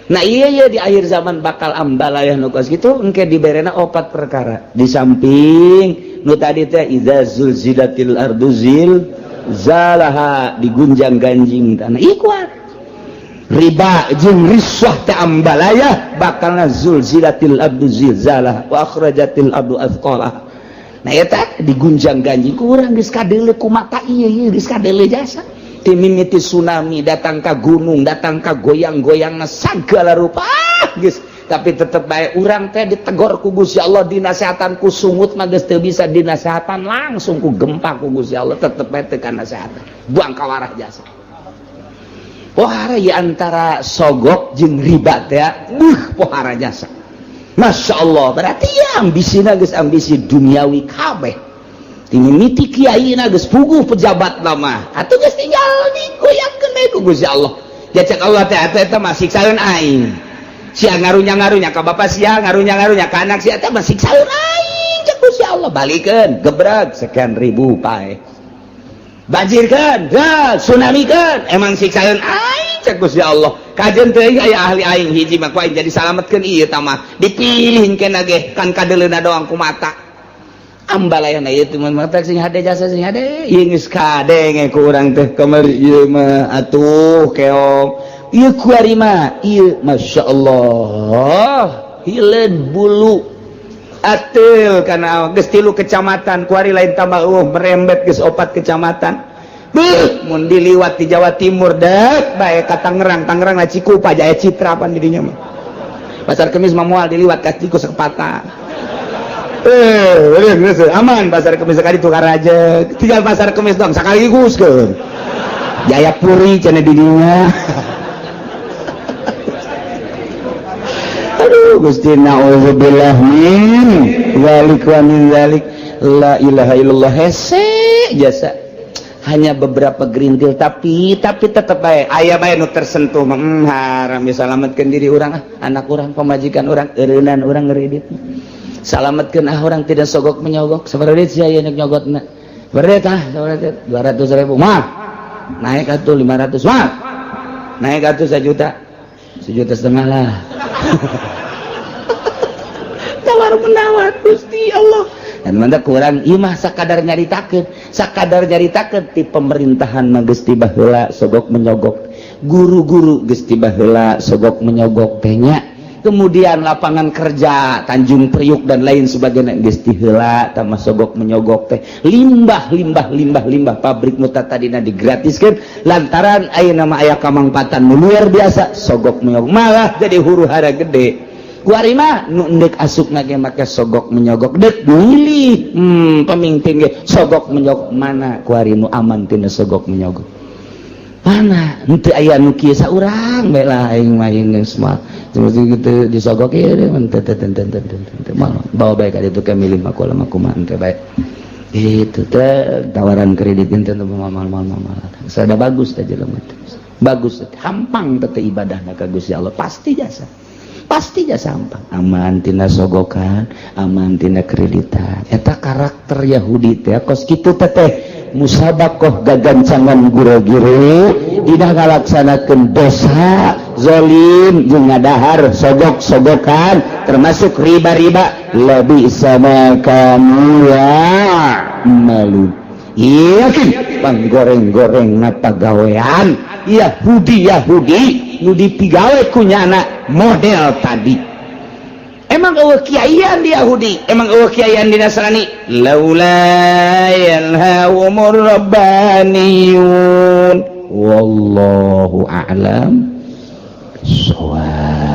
Nah, iya iya, di akhir zaman bakal ambalayah nu kos kitu, engke diberena opat perkara. Di samping nu tadi teh, idza zulzilatil ardu zil zalaha, digunjang ganjing tanah, ikuat riba jeung riswah teh ambalaya, bakalna zulzilatil ardu zilzalah wa akhrajatil ardu athqalaha. Nah, eta digunjang ganjing kurang geus kadeuleu ku mata, ieu ieu geus kadeuleu jasa, ti mimiti tsunami datang ka gunung, datang ka goyang-goyangna sagala rupa. Ah, geus, tapi tetep bae urang teh ditegor ku Gusti Allah, dinasehatan ku sungut mah geus teu bisa dinasehatan, langsung ku gempa ku Gusti Allah, tetep bae teu kanasehatan, buang kawarah jasa. Pohara ya antara sogok jeung riba teh, buh, pohara jasa. Masya Allah, berarti ya ambisina geus ambisi duniawi kabeh, mimiti kiai geus puguh pejabat lama atuh, geus tinggal digoyangkeun bae ku Gusti Allah. Jacek Allah teh atuh eta mah siksaeun aing sia, ngarunya-ngarunya ka bapak sia, ngarunya-ngarunya ka anak sia, teh mah siksaeun aing cek Gusti Allah. Balikeun gebreg sekian ribu pae, banjirkeun, tsunami-keun, emang siksaeun aing cek Gusti Allah. Kajen teuing aya ahli aing hiji mah ku aing jadi salametkeun ieu tah mah, dipilih kena ge kan kadeuleuna doang ku mata. Ambalayana ieu teh mah sing hade jasa, sing hade ieu geus kadenge ku urang teh kamari. Ieu mah atuh keong ieu kuari mah ieu, Masya Allah, hileud bulu atil kana geus tilu kecamatan kuari, lain tambah eueuh, merembet geus opat kecamatan. Beuh, mun diliwat di Jawa Timur dek bae ka Tangerang, Tangerang na Cikupa, Jaya Citra pan didinya mah. Pasar Kemis mah moal diliwat ka Ciku Sekepata. Eh, geus aman Pasar Kemis sekali tukar aja. Tinggal Pasar Kemis dong sekaligus ke. Jayapuri cenah di dinya. Aduh Gusti, naudzubillah min zalik wa min zalik. La ilaha illallah, hese jasa, hanya beberapa gerintil, tapi tetap baik aya bae nu tersentuh. Haram ya, selamatkan diri orang ah, anak orang, pemajikan orang, eureunnan orang ngeridit, salamatkeun ah, orang tidak sogok menyogok seperti sia nya nyogotna. Berarti 200.000 mah naik atuh 500 mah naik atuh 1 juta, 1,5 juta lah. Tawar menawar, Gusti Allah. Dan mana kurang ieu mah, sakadar nyaritakeun, sakadar nyaritakeun. Ti pemerintahan mah geus ti baheula sogok menyogok, guru-guru geus ti baheula sogok menyogok teh nya. Kemudian lapangan kerja Tanjung Priuk dan lain sebagainya geus ti heula tah sogok menyogok teh. Limbah, limbah, limbah, limbah pabrik nu tadina digratiskeun lantaran ayeuna mah aya kamangpatan nu luar biasa, sogok menyogok malah jadi huru hara gede. Kuari mah nu endek asup ge make sogok menyogok, dek milih pemimpin ge sogok menyogok. Mana kuari nu aman tina sogok menyogok? Mana? Henteu aya nu kieu saurang bae lah. Aing mah geus mah seperti gitu, disogok ieu teu teu teu teu teu. Bawa bae ka ditu ke milih mah kula mah kumaha teh bae itu teh. Tawaran kredit teh mal mal mal mal. Sada bagus teh jelema teh, bagus teh, hampang teh ibadahna ka Gusti Allah, pasti jasa, pasti jasa hampang, aman tina sogokan, aman tina kreditan. Eta karakter Yahudi teh kos kitu teh teh musabakoh, gagancangan gure-gure dina ngalaksanakeun dosa zolim jeung ngadahar sogok-sogokan, termasuk riba-riba. Lebih sama kamu ya malu yakin panggoreng-goreng pagawean Yahudi. Yahudi nu dipigawe ku nyana model tadi. Emang euweuh kiaian di Yahudi? Emang euweuh kiaian di Nasrani? Laula yanhahumur rabbaniyun. Wallahu a'lam shawab.